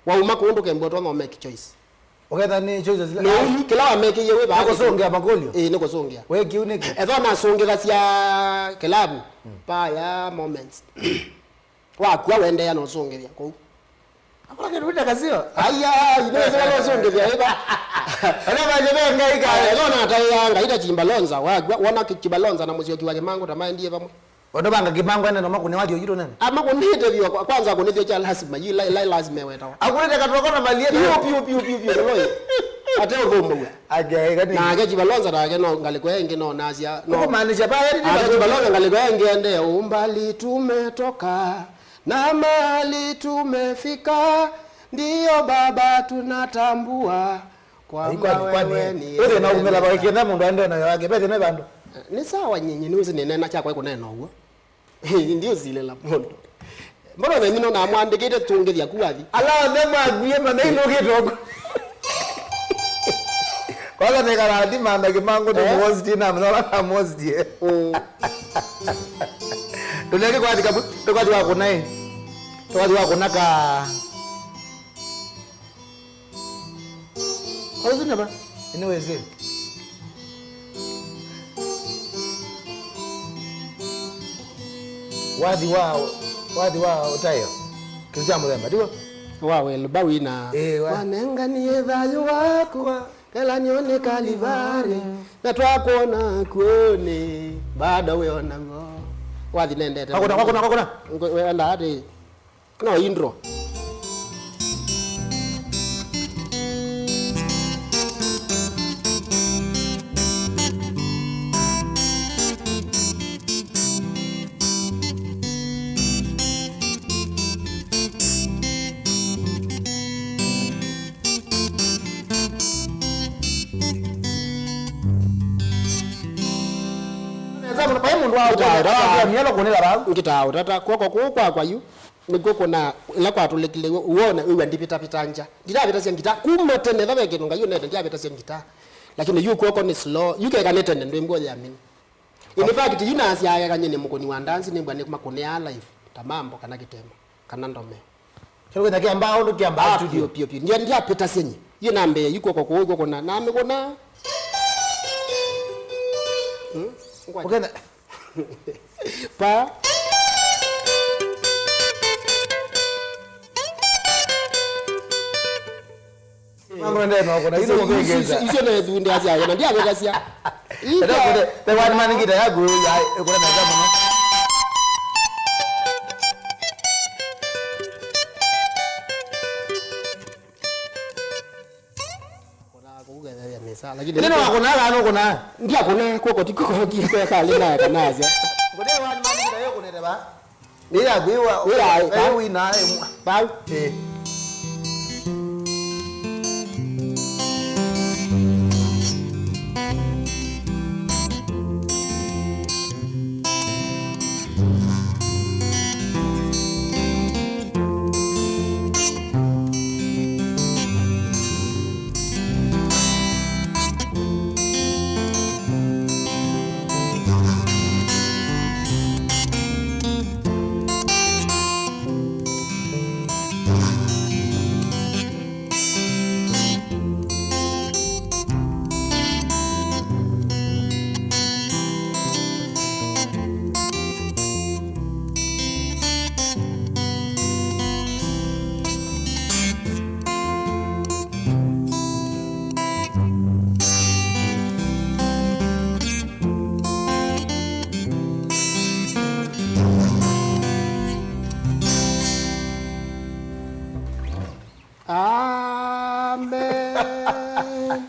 Wauma kũu ndũkembwa twa no make choice. Ũketha nĩ choices la- Nũu, kĩla wamekĩie wĩ vaa. Nĩkũsũngĩa makũlyo? Ĩĩ, nĩkũsũngĩa. We kĩu nĩkĩ? Etha nasũngĩthasya kĩlavu, paya moments. Wakua wendeea na ũsũngĩthya kũu. Akũla kĩndũ wĩta kasio? Aya, inĩwĩsĩla na ũsũngĩthya wĩva. Ala vanyĩ ve Ngai ka- Aya, etha nataĩa Ngai ta Chimbalonza, wakua, wona ki- Chimbalonza na mũsyoki wa Kĩmangũ ta maendie vamwe. Vandũ vanga kĩmango ene no makũne wathi ũyitũ nene. Amakũnĩte vyũ kwa- kwanza akũnĩthyo kya lazima yu la- la- lazima ewetawa. Akũnĩte katoko na malieta. Piũ piũ piũ piũ piũ loi. Ate ũthũmbũwa. Ake kani. Nake Chivalonza nake no ngalĩko ya ĩngĩ no nasya no. Kumaanisha pale ni. Nake Chivalonza ngalĩko ya ĩngĩ ende umbali tumetoka na mali tumefika, ndio baba tunatambua. Kwamba kwani, kwani, wewe ni ũthĩna umĩla Ebeneza. Vaĩ kĩna mũndũ aende na wake, ve thĩna vandũ. Nĩ sawa nyinyi, nĩ wĩsĩ nĩneena kyakwa kũneena ũguo. Ndiũsilĩla mũndũ. Mbona nenyu no namwandĩkĩte tũngĩthya kuathi? Ala onthe mwakuie, manainũkĩte ũku. Kwanza nĩkala athi manda kĩmango nĩ Eh? Mwosti na mnala na Mwosti, eh. Mm. Tũleke kwathi kabu, tũkathi wa kũna, eh. Tũkathi wa kũna ka. Kwa ũsu nĩva? Nĩwĩsĩ. Wathi wa, wathi wa ũtaĩo. Kĩndũ kya mũthemba, tiw'o? Wa wĩlba wĩna. Ĩĩ, wa- Wanenganie thayũ wakwa, ngelanyo nĩ Kalivari, na twakwona kuonĩ, bado wĩonagwo. Wathi nendete. Kwakũna, kwakũna, kwakũna. Ngwe- wenda atĩ. No intro. Nesa mũno, vai mũndũ wa ũkũna, wa mielo kũnĩla vau. Ngĩtaa ũtata, kw'oko kũũ kwakwa yu, nĩkw'o kũna, ĩla kwatũlĩkile, wona, wĩw'a ndivĩtavĩta ngya. Ndinavĩtasya ngita, kuma tene, ĩla ve kĩndũ Ngai ũnete, ndiavĩtasya ngita. Lakini yu kw'oko nĩ slow, yu keka nĩ tene, ndwĩmbwa ũyamini. In fact, yu nasyaekany'e nĩ mũkũni wa ndanzi, nĩmbwa nĩ makũnĩaa live, ta mambo kana kĩtemo, kana ndome. Kĩlũkĩnya kĩa mbao, ndũ kĩa mbao. Ah, studio. Pio, pio, pio. Ndia, ndia pita senyi. Yĩ na mbee, yu kw'oko kũũ, kw'oko na, na mĩkũna. Hmm? Ngwa- Ũkena. Pa. Mango ndeno kuna ino mukegeza. Icio na thunde asia, na ndia kwekasya. Ita kule, the one man ngita ya guru, ya, kuna na jamu, no? Kuna kugetha ya mesa, lakini ino kuna, kana kuna. Ndia kuna, kw'oko ti kw'oko, kw'oko kali na kana asia. Kuna one man ngita yo kuna ba. Nĩ ya kwĩwa, wĩ ya, wĩ ya, wĩ na ĩmwe. Vau. Ĩĩ. Amen.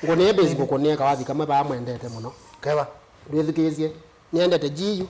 Ngũnĩe base ngũkũnĩe kawathi kamwe vaa mwendete mũno. Keva. Ndwĩthukĩĩsye. Nĩendete G U.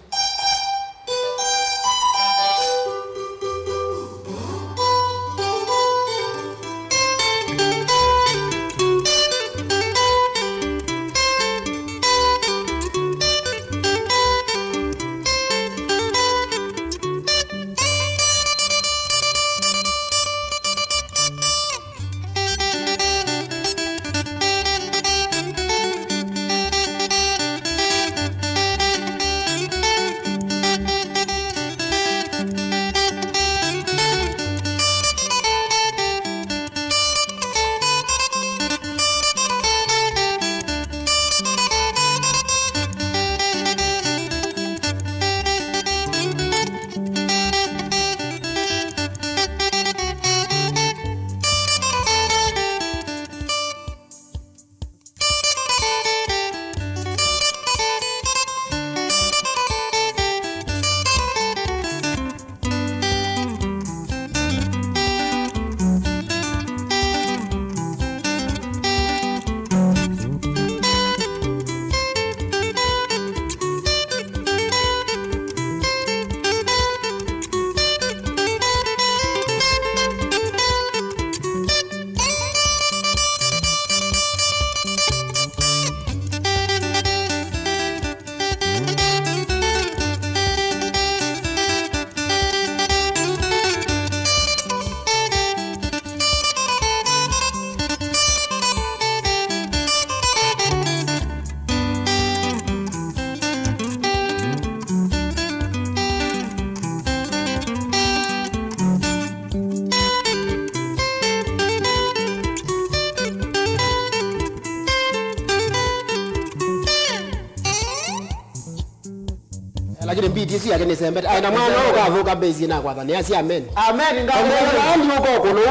Lakini beat isu yake nĩ sembete. Ai, na mwana ũkathũka bass na kwatha, nĩ asia amen. Amen, nga- Amen, andi ũko kũnũ.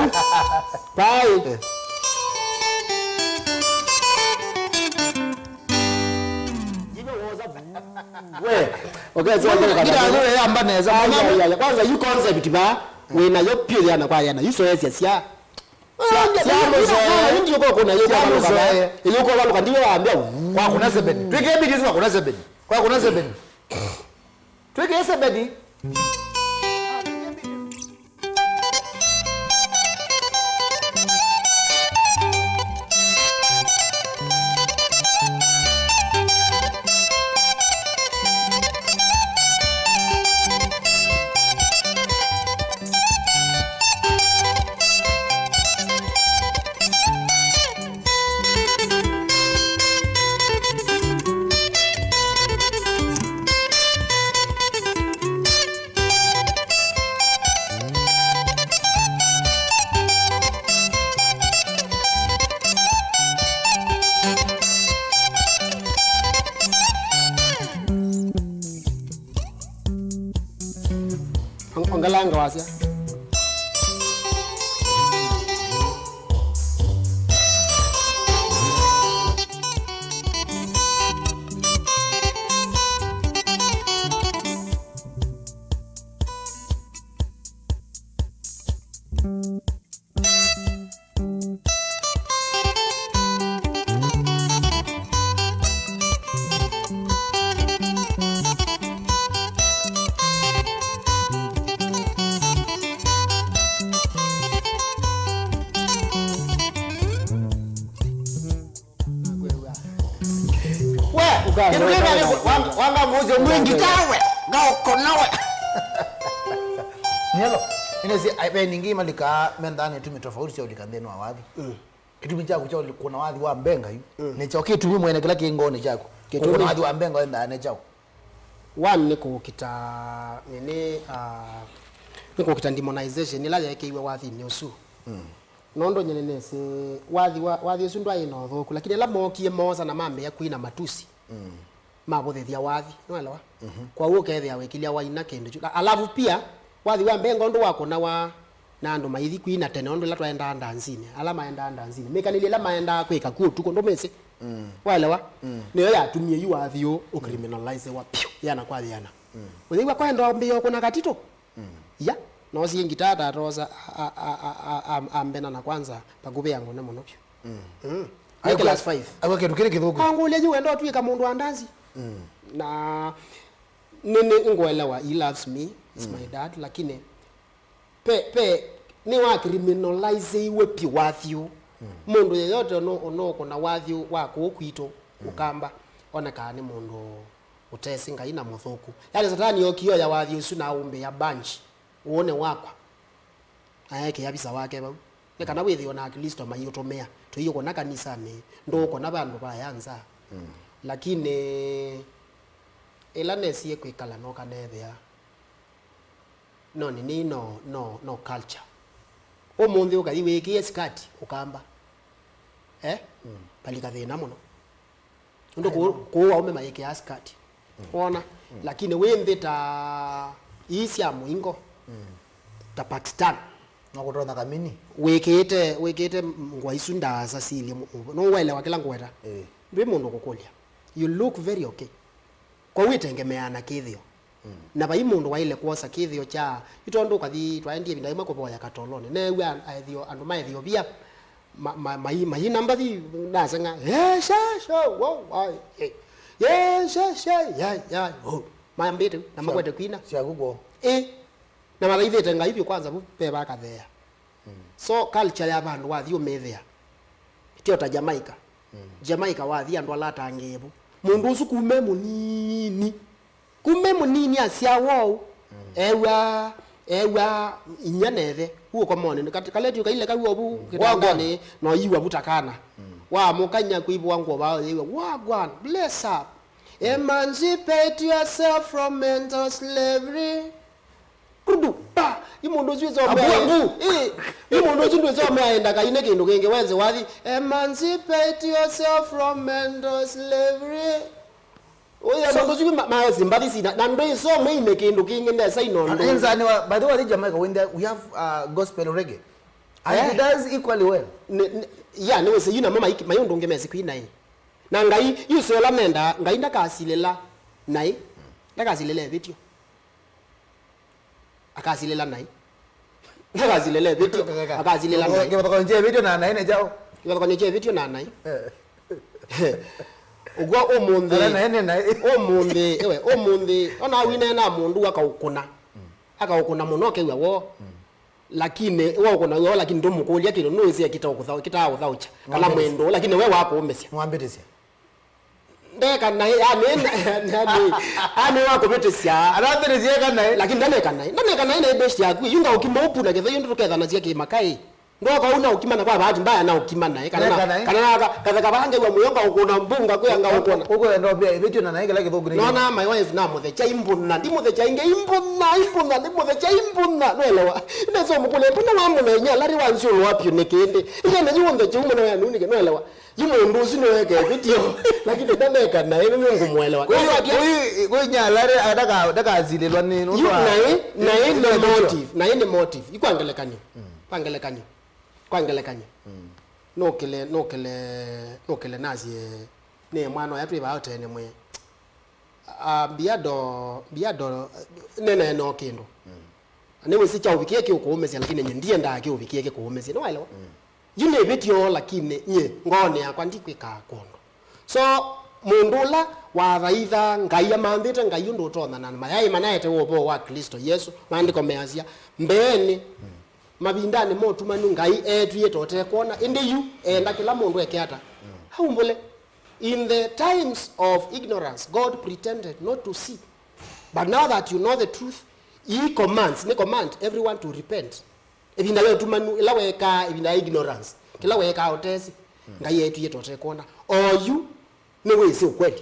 Bye. We, okay, so ngita, ngita yamba nesa. Ai, ai, ai, kwanza yu concept ba, wĩna yo pio yana kwa yana, yu soesia sia. Sia, sia mũzoe. Yu ũko kũna, yu kwa mũzoe. Yu kwa valuka, ndiwe wambia. Kwa kuna seven. Twĩke beat isu kwa kuna seven. Kwa kuna seven. Twĩke seven. Ngalanga wasya. We, ũkanga kĩndũ kĩu ũkanga wanga mũthĩ mwingi tawe, ngaũkona we. Nĩelo, ĩnesi, ai, ve ningĩ malikaa mendaa nĩ tumi tofauti sya ũlika nthĩnĩ wa wathi. Mm. Kĩtumi kyaku kya ũli-, kũna wathi wa mbenga yu. Mm. Nĩ kyaũ kĩtumi mwene kĩla kĩ ngoonĩ kyaku? Kĩtumi. Kũna wathi wa mbenga wendaa nĩ kyaũ? One nĩ kũkita, nini, ah, nĩ kũkita demonization ĩla yeekĩiwe wathinĩ ũsu. Mm. Nũndũ nyie nĩnĩsĩ wathi wa, wathi ũsu ndwaĩ na ũthũku, lakini ĩla mookie moosa na mambĩĩa kwina matusi, mm, mavũthĩthya wathi, nĩwaelewa? Mhm. Kwoou ũkethĩa wĩkĩlya waina kĩndũ kyu. Alafu pia, wathi wa mbee ngondũ wakũnawa na andũ maithi kwina tene, ũndũ ĩla twaendaa ndansinĩ, ala maendaa ndansinĩ, mĩkanĩlye ĩla maendaa kwĩka ku ũtukũ, ndũmĩsĩ? Mm. Waelewa? Mm. Nĩyo yatumie yu wathi ũũ ũcriminalizewa pyũ, yana kwa yana. Mm. Ũyĩw'a kwenda mbĩo kũna katitũ? Mm. Ya, noosie ngitaa tatosa a, a, a, a, a, ambena na kwanza pakuvĩ ya ngone mũno vyũ. Mm. Mm. Nĩ class five. Aigua kĩndũ kĩrĩ kĩthũku. Angũlya yu wenda ũtw'ĩka mũndũ wa ndanzi. Mm. Na nĩ, nĩ ngũelewa, he loves me, he's my dad, lakini pe, pe, nĩ wa criminalizeiwe pi wathi ũũ. Mm. Mũndũ yeyote ũno, ũnokũna wathi ũũ wa kũũ kwitũ, Ũkamba, onekaa nĩ mũndũ ũtesĩ Ngai na mũthũku. Yani, Satani okioya wathi ũsu na aumbĩa bunch ũũnĩ wakwa, na ekĩa visa wake vau. Nĩ kana wĩthĩwe na Aklĩsto maiũtũmĩa, tũiũkũna kanisanĩ, ndũũkũna vandũ vaya nza. Mm. Lakini ĩla nesie kwĩkala noka neethĩa, no nini, no, no, no culture. Ũmũnthĩ ũkathi wĩkĩe skirt Ũkamba. Eh? Mm. Palika thĩna mũno. Ũndũ kũũ, kũũ aũme mayĩkĩaa skirt. Mm. Wona? Mm. Lakini wĩ nthĩ ta ii sya mũingo, mm, ta Pakistan. No kũtonya kamini. Wĩkĩĩte, wĩkĩĩte ngũa isu ndaasa silye mu-, mu-, nũũelewa kĩla ngweta? Eh. Ndwĩ mũndũ kũkũlya. You look very okay. Kwa wĩtengemeaa na kĩthĩo. Mm. Na vai mũndũ waĩle kwosa kĩthĩo kya, yu tondũ ũkathi, twaendie ĩvinda yĩmwe kũvoya katolonĩ. Neew'a aethio, andũ ma Ethiopia, ma, ma, mai-, mayina mbathi, naseng'a, "Yesheshe, wo, ai, eh. Yesheshe, ya, ya, wo." Mambĩte, na makwete kwina. Syaku kwoo. Ĩ. Na mathaithĩte Ngai vyũ kwanza vu ve vakatheea. Mm. So, culture ya vandũ wathi ũmĩthĩa. Tio ta Jamaica. Mm. Jamaica wathi andũ ala atangĩĩvu. Mũndũ ũsu kuma e mũnini. Kuma e mũnini asyawa ũu. Mm. Ew'a, ew'a inya na ĩthe. Ũu ũkomonĩ. Kat-, kaleti ũkaileka ũu ovu, mm, kĩtandanĩ, wagwan, na ũiwa vu ta kana. Mm. Wamũkany'a kwĩvũa ngũa vaa, yĩw'a, "Wagwan, bless up. Mm. Emancipate yourself from mental slavery." Kudu, pa! Ĩ mũndũ ũsu ĩsomea. Abu, abu. Ĩ, ĩ mũndũ ũsu ndwĩsomea enda kaine kĩndũ kĩngĩ wenze wathi. Emancipate yourself from mental slavery. Ũya, so, mũndũ ũsu ma, ma simbathi sina. Na ndwĩsomea ine kĩndũ kĩngĩ nesa ino ndũ. Enzani wa, by the way, Jamaica, when they, we have, uh, gospel reggae. And, eh, he does equally well. Ne, ne, ya, nĩ wĩsĩ yu namo mai, mai ũndũ ũngĩ mesi kwina ĩ. Na Ngai, yu syola menda, Ngai ndakasilĩla naĩ. Ndakasilĩla ĩvĩtyo. Akasilĩla naĩ. Akasilĩla ĩvĩtyo. Akasilĩla naĩ. Kĩvathũkany'o kya ĩvĩtyo na naĩ nĩ kyaũ? Kĩvathũkany'o kya ĩvĩtyo na naĩ. Eh. Ũkw'a ũmũnthĩ. Ala naĩ nĩ naĩ. Ũmũnthĩ, ewe, ũmũnthĩ, ona wine na mũndũ akaũkũna. Mm. Akaũkũna mũno, ũkew'a woo. Mm. Lakini, waũkũna woo, lakini ndũmũkũlya kĩndũ, nũĩsĩ kĩtaũkũthau-, kĩtaũthaũkya. Kana mwendo, lakini we wakũũmĩsya. Mwambĩtĩsya. Ndeka naĩ, yani, yani, yani wa kũvĩtĩsya. Arambĩtĩsya eka naĩ. Lakini ndaneka naĩ. Ndaneka naĩ na ibesti yaku. Yu ngaũkima ũpu na kĩthei ũndũ tũkethanasya kĩmakaĩ. Ndoka ũu na ũkima na kwa bahati mbaya na ũkima naĩ. Kana na, ndeka naĩ, kana na ka-, katheka vange wa mũyo ngaũkũna mbunga kwĩ ngaũkũna. Ũkwenda ũmbĩa ĩvĩtyo na naĩ kĩla kĩthũku nĩ. Nona my wife na mũthecha imbuna. Ndi mũthecha inge imbuna, imbuna, ndi mũthecha imbuna. Nũelewa. Ndeso mũkũle mbuna wa mũno inya lari wa nzio lwa pyu nĩ kĩndĩ. Inya na yu mũthecha ũmwe na ya nunike. Nũelewa. Yu mũndũ ũsu nĩweka ĩvĩtyo, lakini ndaneka naĩ, mimi ngũmwelewa. Kwa hiyo, kwa hiyo, kwa hiyo Nyalare ndaka-, ndakasilĩlwa nĩ nũndũ wa naĩ, naĩ nĩ motive, naĩ nĩ motive. Yu kwa ngelekany'o, kwa ngelekany'o, kwa ngelekany'o. Nũkĩle, nũkĩle, nũkĩle nasye, nĩ mwana ũya twĩ vaa ũtene mwĩ. Ah, mbiado, mbiado, nene no kĩndũ. Na nĩwĩsĩ kyaũvikie kĩũkũũmĩsya, lakini nye ndiendaa kĩũvikie kĩkũũmĩsye. Nĩwaelewa? Yu nĩ ĩvĩtyo, lakini nye ngoonĩ yakwa ndikwĩkaa kũndũ. So, mũndũ ũla wathaitha Ngai, amanthĩte Ngai ũndũ ũtonya na mayaĩ manaete wa ũvoo wa Klĩsto Yesũ, maandĩko measya, mbeenĩ, mavindanĩ ma ũtumanu Ngai eetw'ĩĩte ũtekwona, ĩndĩ yu eenda kĩla mũndũ eke ata? Aumbũle. In the times of ignorance, God pretended not to see. But now that you know the truth, he commands, nĩ command everyone to repent. Ĩvinda ya ũtumanu, ĩla weekaa, ĩvinda ya ignorance, kĩla weekaa ũtesĩ, Ngai eetw'ĩĩte ũtekwona. Oyu nĩwĩsĩ ũkweli.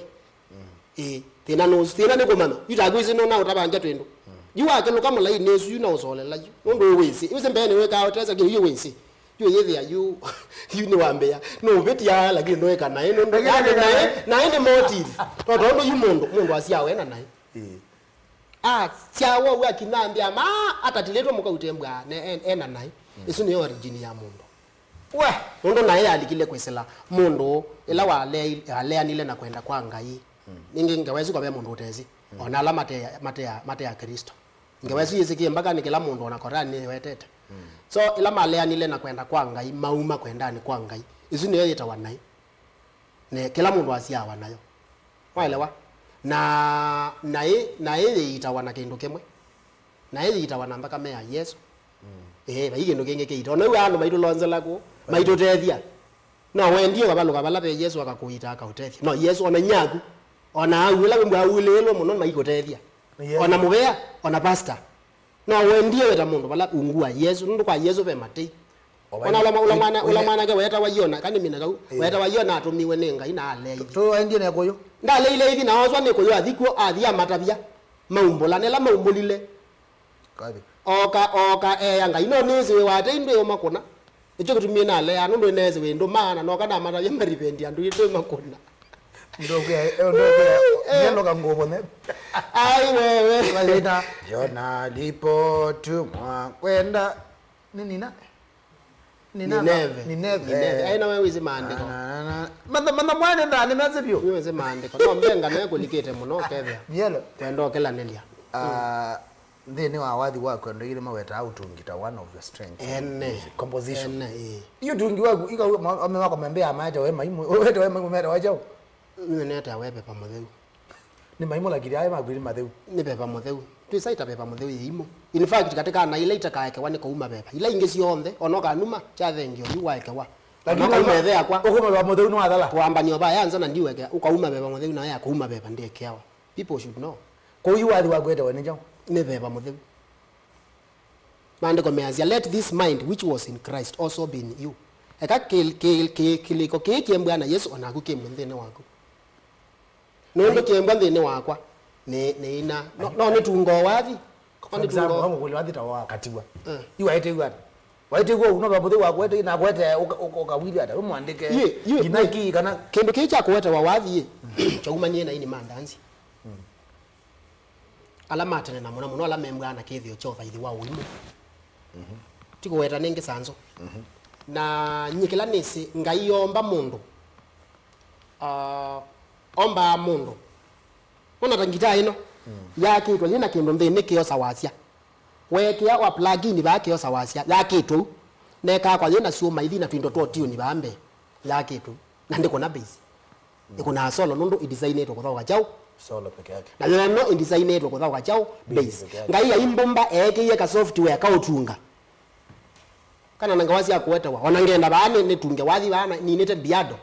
Ĩĩ, thĩna nũsu, thĩna nĩ kũmanya. Yu takwĩsĩ nũna ũtavangya twĩndũ. Yu wakĩlũka mũlainĩ ũsu, yu na ũsolela yu. Nũndũ wĩsĩ. Wĩsĩ mbeenĩ wĩkaa ũtesĩ, lakini yu wĩsĩ. Yu yĩthĩa yu, yu nĩwambĩa. Nũvĩtya, lakini nũĩka naĩ, nũndũ. Lakini yani naĩ, naĩ nĩ motive. Tondũ yu mũndũ, mũndũ asyawa ena naĩ. Ĩĩ. Asyawa ũu akinya nthĩ ama, atatilĩtwe mũka ũtembwa, ne, en-, ena naĩ. Ĩsu nĩyo origin ya mũndũ. We, nũndũ naĩ yalikile kwĩsĩla mũndũ ĩla walea-, waleanile na kwenda kwa Ngai. Nĩngĩ ngewa ĩsu kwa ve mũndũ ũtesĩ. Ona ala mate, mate, mate Akristo. Ngewa ĩsu yĩsĩkĩe mbaka nĩ kĩla mũndũ ona Korani nĩwetete. So, ĩla maleanile na kwenda kwa Ngai, mauma kwendanĩ kwa Ngai. Ĩsu nĩyo yĩtawa naĩ. Ne, kĩla mũndũ asyawa nayo. Waelewa? Na, naĩ, naĩ yĩitawa na kĩndũ kĩmwe. Naĩ yĩitawa na nthakame ya Yesũ. Ĩĩ, vai kĩndũ kĩngĩ kĩita. Ona yu andũ maitũlonzela kũ, maitũtethya. No wendie ũkavalũka vala ve Yesũ akakũita akaũtethya. No Yesũ, ona inyaku, ona au, ĩla wĩmbwa aulĩĩlwe mũno, maikũtethya. Nĩ Yesũ. Ona mũvea, ona pastor. No wendie wĩta mũndũ vala ungu wa Yesũ, nũndũ kwa Yesũ ve matei. Ona ũla, ũla mwana, ũla mwanake wetawa Yona, kana mina kau, wetawa Yona atũmiwe nĩ Ngai na aleaithi. Tũendie na kũyũ. Ndaleile ithi na oswa nĩ kũyũ athi kw'o, athi amatavya. Maumbũla, nĩla maumbũlile. Kathi. Oka, oka, eya Ngai, no nĩsĩ wĩ watei ndwĩ ũmakũna. Nĩkyo kĩtumi nalea, nũndũ nĩneesĩ wĩ ndũma, na noka namatavya marivendi andũ itũ makũna. Ndokwĩa, ndokwĩa, eh, nĩnoka ngũvone. Ai, wewe. Kalina. Yona alipotumwa kwenda. Nĩ nina? Nina-, Nineve. Nineve. Nineve. Ai, nawe wĩsĩ maandĩko. Na, na, na, na. Matha, matha mwana nda, nĩmesĩ vyũ. Nĩwĩsĩ maandĩko. No mbenga naye kũlikĩte mũno, ũkethĩa. Nielo. Kwenda ũkĩlanĩlya. Ah, nthĩnĩ wa wathi waku andũ aingĩ nĩmawetaa ũtungi ta one of your strengths. Ene. Composition. Ene, ĩĩ. Yu ũtungi waku, ika ame wako membea maete we maimu, wete we maimu mete wa chao. Nĩwe netawa Veva Mũtheu. Nĩ maimũ lakini aĩ maku nĩ matheu. Nĩ Veva Mũtheu. Twĩsaĩta Veva Mũtheu yĩ imũ. In fact, katĩ ka naĩ ila itakaekewa nĩ kũuma veva. Ila ingĩ syonthe, ona ũkanuma, kya thengio, yu waekewa. Lakini ona ũkauma ĩthe yakwa. Ũkauma Veva Mũtheu nĩwathela. Tũambanie vaya nza na ndiwekea, ũkauma Veva Mũtheu na ya kũuma veva ndĩekeawa. People should know. Kũu yu wathi waku etewe nĩ kyaũ? Nĩ Veva Mũtheu. Maandĩko measya, "Let this mind which was in Christ also be in you." Eka kĩ-, kĩ-, kĩ-, kĩlĩko kĩĩ kĩembwa na Yesũ o naku kĩmbwe nthĩnĩ waku. Nũndũ kĩembwa nthĩnĩ wakwa, nĩ, nĩ ina. No, no nĩtunga o wathi. No nĩtunga o. Wamũkũlya wathi ta wakatiwa. Eh. Yu waĩtĩw'a ata? Waĩtĩw'a ũu no vamũthĩ wakwete, na kwete ũka-, ũka-, ũkawili ata? We mwandĩke. Yĩ, yĩ, nginya yĩ. Ki kana kĩndũ kĩĩ kya kũwetewa wathi, ĩ, kyaumanie na ini ma ndanzi. Ala ma tene na mũno mũno ala membwaa na kĩthĩo kya ũthaithi wa ũimũ. Ti kũweta nĩngĩ sanzũ. Na nyie kĩla nĩsĩ, Ngai oomba mũndũ, ah, ombaa mũndũ. Wona ta ngitaa ĩno, yakĩtwe yĩna kĩndũ nthĩnĩ kĩosa wasya. Weekĩa wa plug-in vaa kĩosa wasya, yakĩtwe ũu. Nekakwa yĩna syũma ithi na twindo twa ũtiũni vaa mbee, yakĩtwe ũu. Na ndĩkũna bass. Ĩkũnaa solo nũndũ ĩdesainĩtwe kũthaũka kyaũ? Solo peke yake. Na yo ĩno ĩdesainĩtwe kũthaũka kyaũ? Bass. Bass peke yake. Ngai aimbũmba eekĩie ka software ka ũtunga. Kana na ngawa sya kũwetewa. Ona ngenda vaa nĩ, nĩtunge wathi vaa na, ninĩte piano.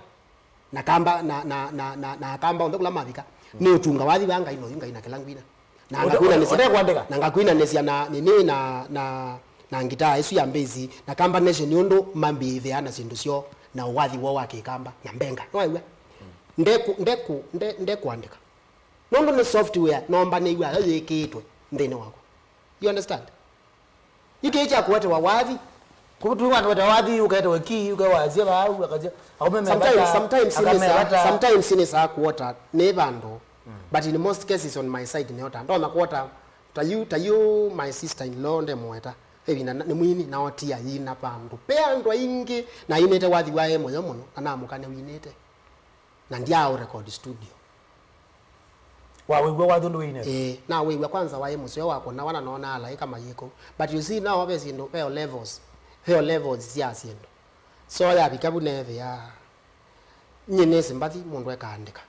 Na kamba, na, na, na, na, na kamba onthe kũla mavika. Nĩ ũtunga wathi vaa Ngai na ũyu Ngai na kĩla ngwina. Na ngakwinanĩsya, ũtekwandĩka? Na ngakwinanĩsya na nini na, na, na ngitaa ĩsu ya mbĩsi, na kamba nation nĩ ũndũ mambĩĩthĩaa na syĩndũ syoo, na ũwathi woo wa kĩkamba, na mbenga. Nĩwaĩw'a? Ndeku-, ndeku-, nde-, ndekũandĩka. Nũndũ nĩ software nombanĩw'a yo yĩkĩĩtwe nthĩnĩ wakwa. You understand? Yu kĩĩ kya kũwetewa wathi, Kũu tu watu weta wathi, ũkaetewe ki, ũkawasya vau, akasya, aũme me sometimes, vata, sometimes aka me nĩsa-, vata. Sometimes nĩsaa kuota nĩ vandũ, but in most cases on my side nĩota. Ndonya kuota, ta yu, ta yu my sister in law ndemũweta. Ĩvinda na-, nĩ mwini, naotia yina vandũ. Pe andũ aingĩ, na ainĩte wathi waĩ mũyo mũno, na namũka nĩwinĩte. Na ndyaa record studio. Wawĩw'a wathi ũndũ wĩinĩte? Ĩĩ, nawĩw'a kwanza waĩ mũseo wa kũnawa na noona alaĩka mayĩ kũu. But you see, now ve syĩndũ, ve o levels. Ve o levels sya syĩndũ. So yavika vu neethĩa, nyie nĩsĩ mbathi mũndũ ekaandĩka.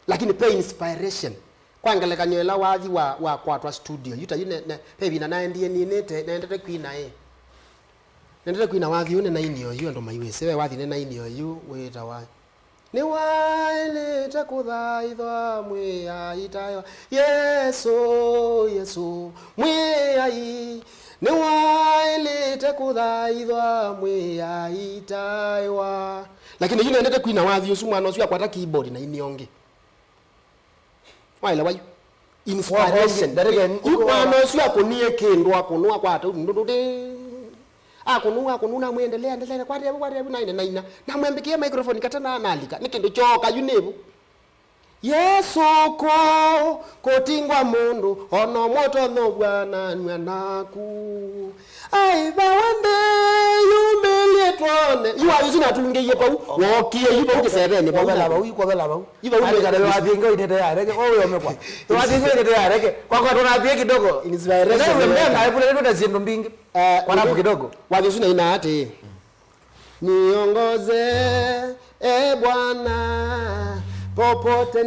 Lakini pe inspiration. Kwa ngelekany'o ĩla wathi wa, wa kwatwa studio, yu ta yu ne, ne, pe ĩvinda naendie ninĩte, nendete kwina ĩ. Nendete kwina wathi ũũ nĩnainie oyu andũ maiwĩsĩ, ve wathi nĩnainie oyu wĩtawa Nĩwaĩlĩte kũthaithwa Mwĩai taĩwa. Yesũ, Yesũ, Mwĩai. Nĩwaĩlĩte kũthaithwa Mwĩai taĩwa. Lakini yu nendete kwina wathi ũsu, mwana ũsu akwata keyboard na ini ongi. Waelewa yu? Inspiration. Yu mwana ũsu akũnie kĩndũ, akũnwa kwata ũndũ ndũndũ. Akũnwa, akũnwa, namwendelea, endelea, kwata evu, kwata evu, naina, naina. Namwambĩkĩe microphone kata na analika. Nĩ kĩndũ kyoka yu nĩvu. Yesũ kũ, kũtingwa mũndũ, ona ũmwe ũtonya ũvw'ananw'a naku. Ai, vawa nthĩ yumĩlye twone. Yu wathi ũsu natungĩie vau, wookie yu vau kĩsevenĩ vau. Kwovela vau, kwovela vau. Yu vau. Andĩka nĩ wathi ĩngĩ ũinĩte yareke, o wĩomekwa. Wathi ĩngĩ ũinĩte yareke. Kwakwa tũnathie kidogo. Inspiration. Ndio mbenga, epule ndio na syĩndũ mbingĩ. Eh, kwanapu kidogo. Wathi ũsu naina atĩ. Niongoze, e Bwana, popote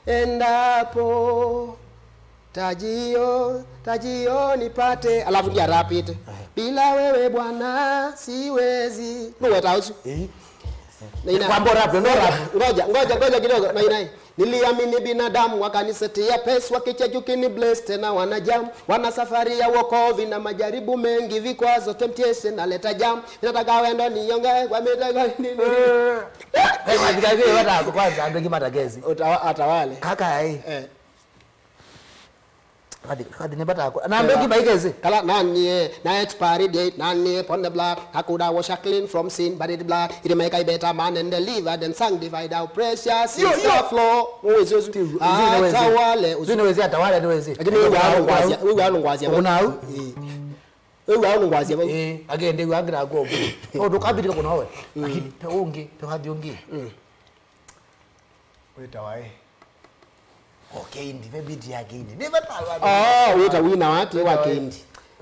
niendapo. Tajio, tajio nipate. Alafu ndiye arapite. Bila wewe Bwana siwezi. Nũweta ũsu. Eh. Na ina- Kwamba rap, no rap. Ngoja, ngoja, ngoja kidogo. Na ina- Niliamini binadamu wakanisetia pesa, wakichejuki ni bless tena wanajam. Wana safari ya wokovu na majaribu mengi, vikwazo, temptation, naleta jam. Ninataka wendo nionge kwa mitego nini. Eh. Eh, wathika hivi, wata kwanza, andũ angĩ matakezi. Utawa-, atawale. Kaka, eh. Eh. Kathi, kathi nĩ bata yako. Na andũ angĩ maikezi. Kala nanie, na expiry date, nanie, upon the blood, hakuna washer clean from sin, but it blood, it make I better man and delivered and sanctified, how precious is the flow. Uwezi, uwezi. Atawale, uwezi. Uwezi, atawale, uwezi. Lakini wewe wao ngwazia, wewe wao ngwazia. Kuna au? Eh. Wewe wao ngwazia. Eh, again, they were angry go. Oh, tukabidi kuna wewe. Lakini pe ungi, pe hadi ungi. Wĩtawa ĩ? O Kendi, ve beat ya Kendi. Nĩ vata wa. Oh, wĩta wina wa ti wa Kendi.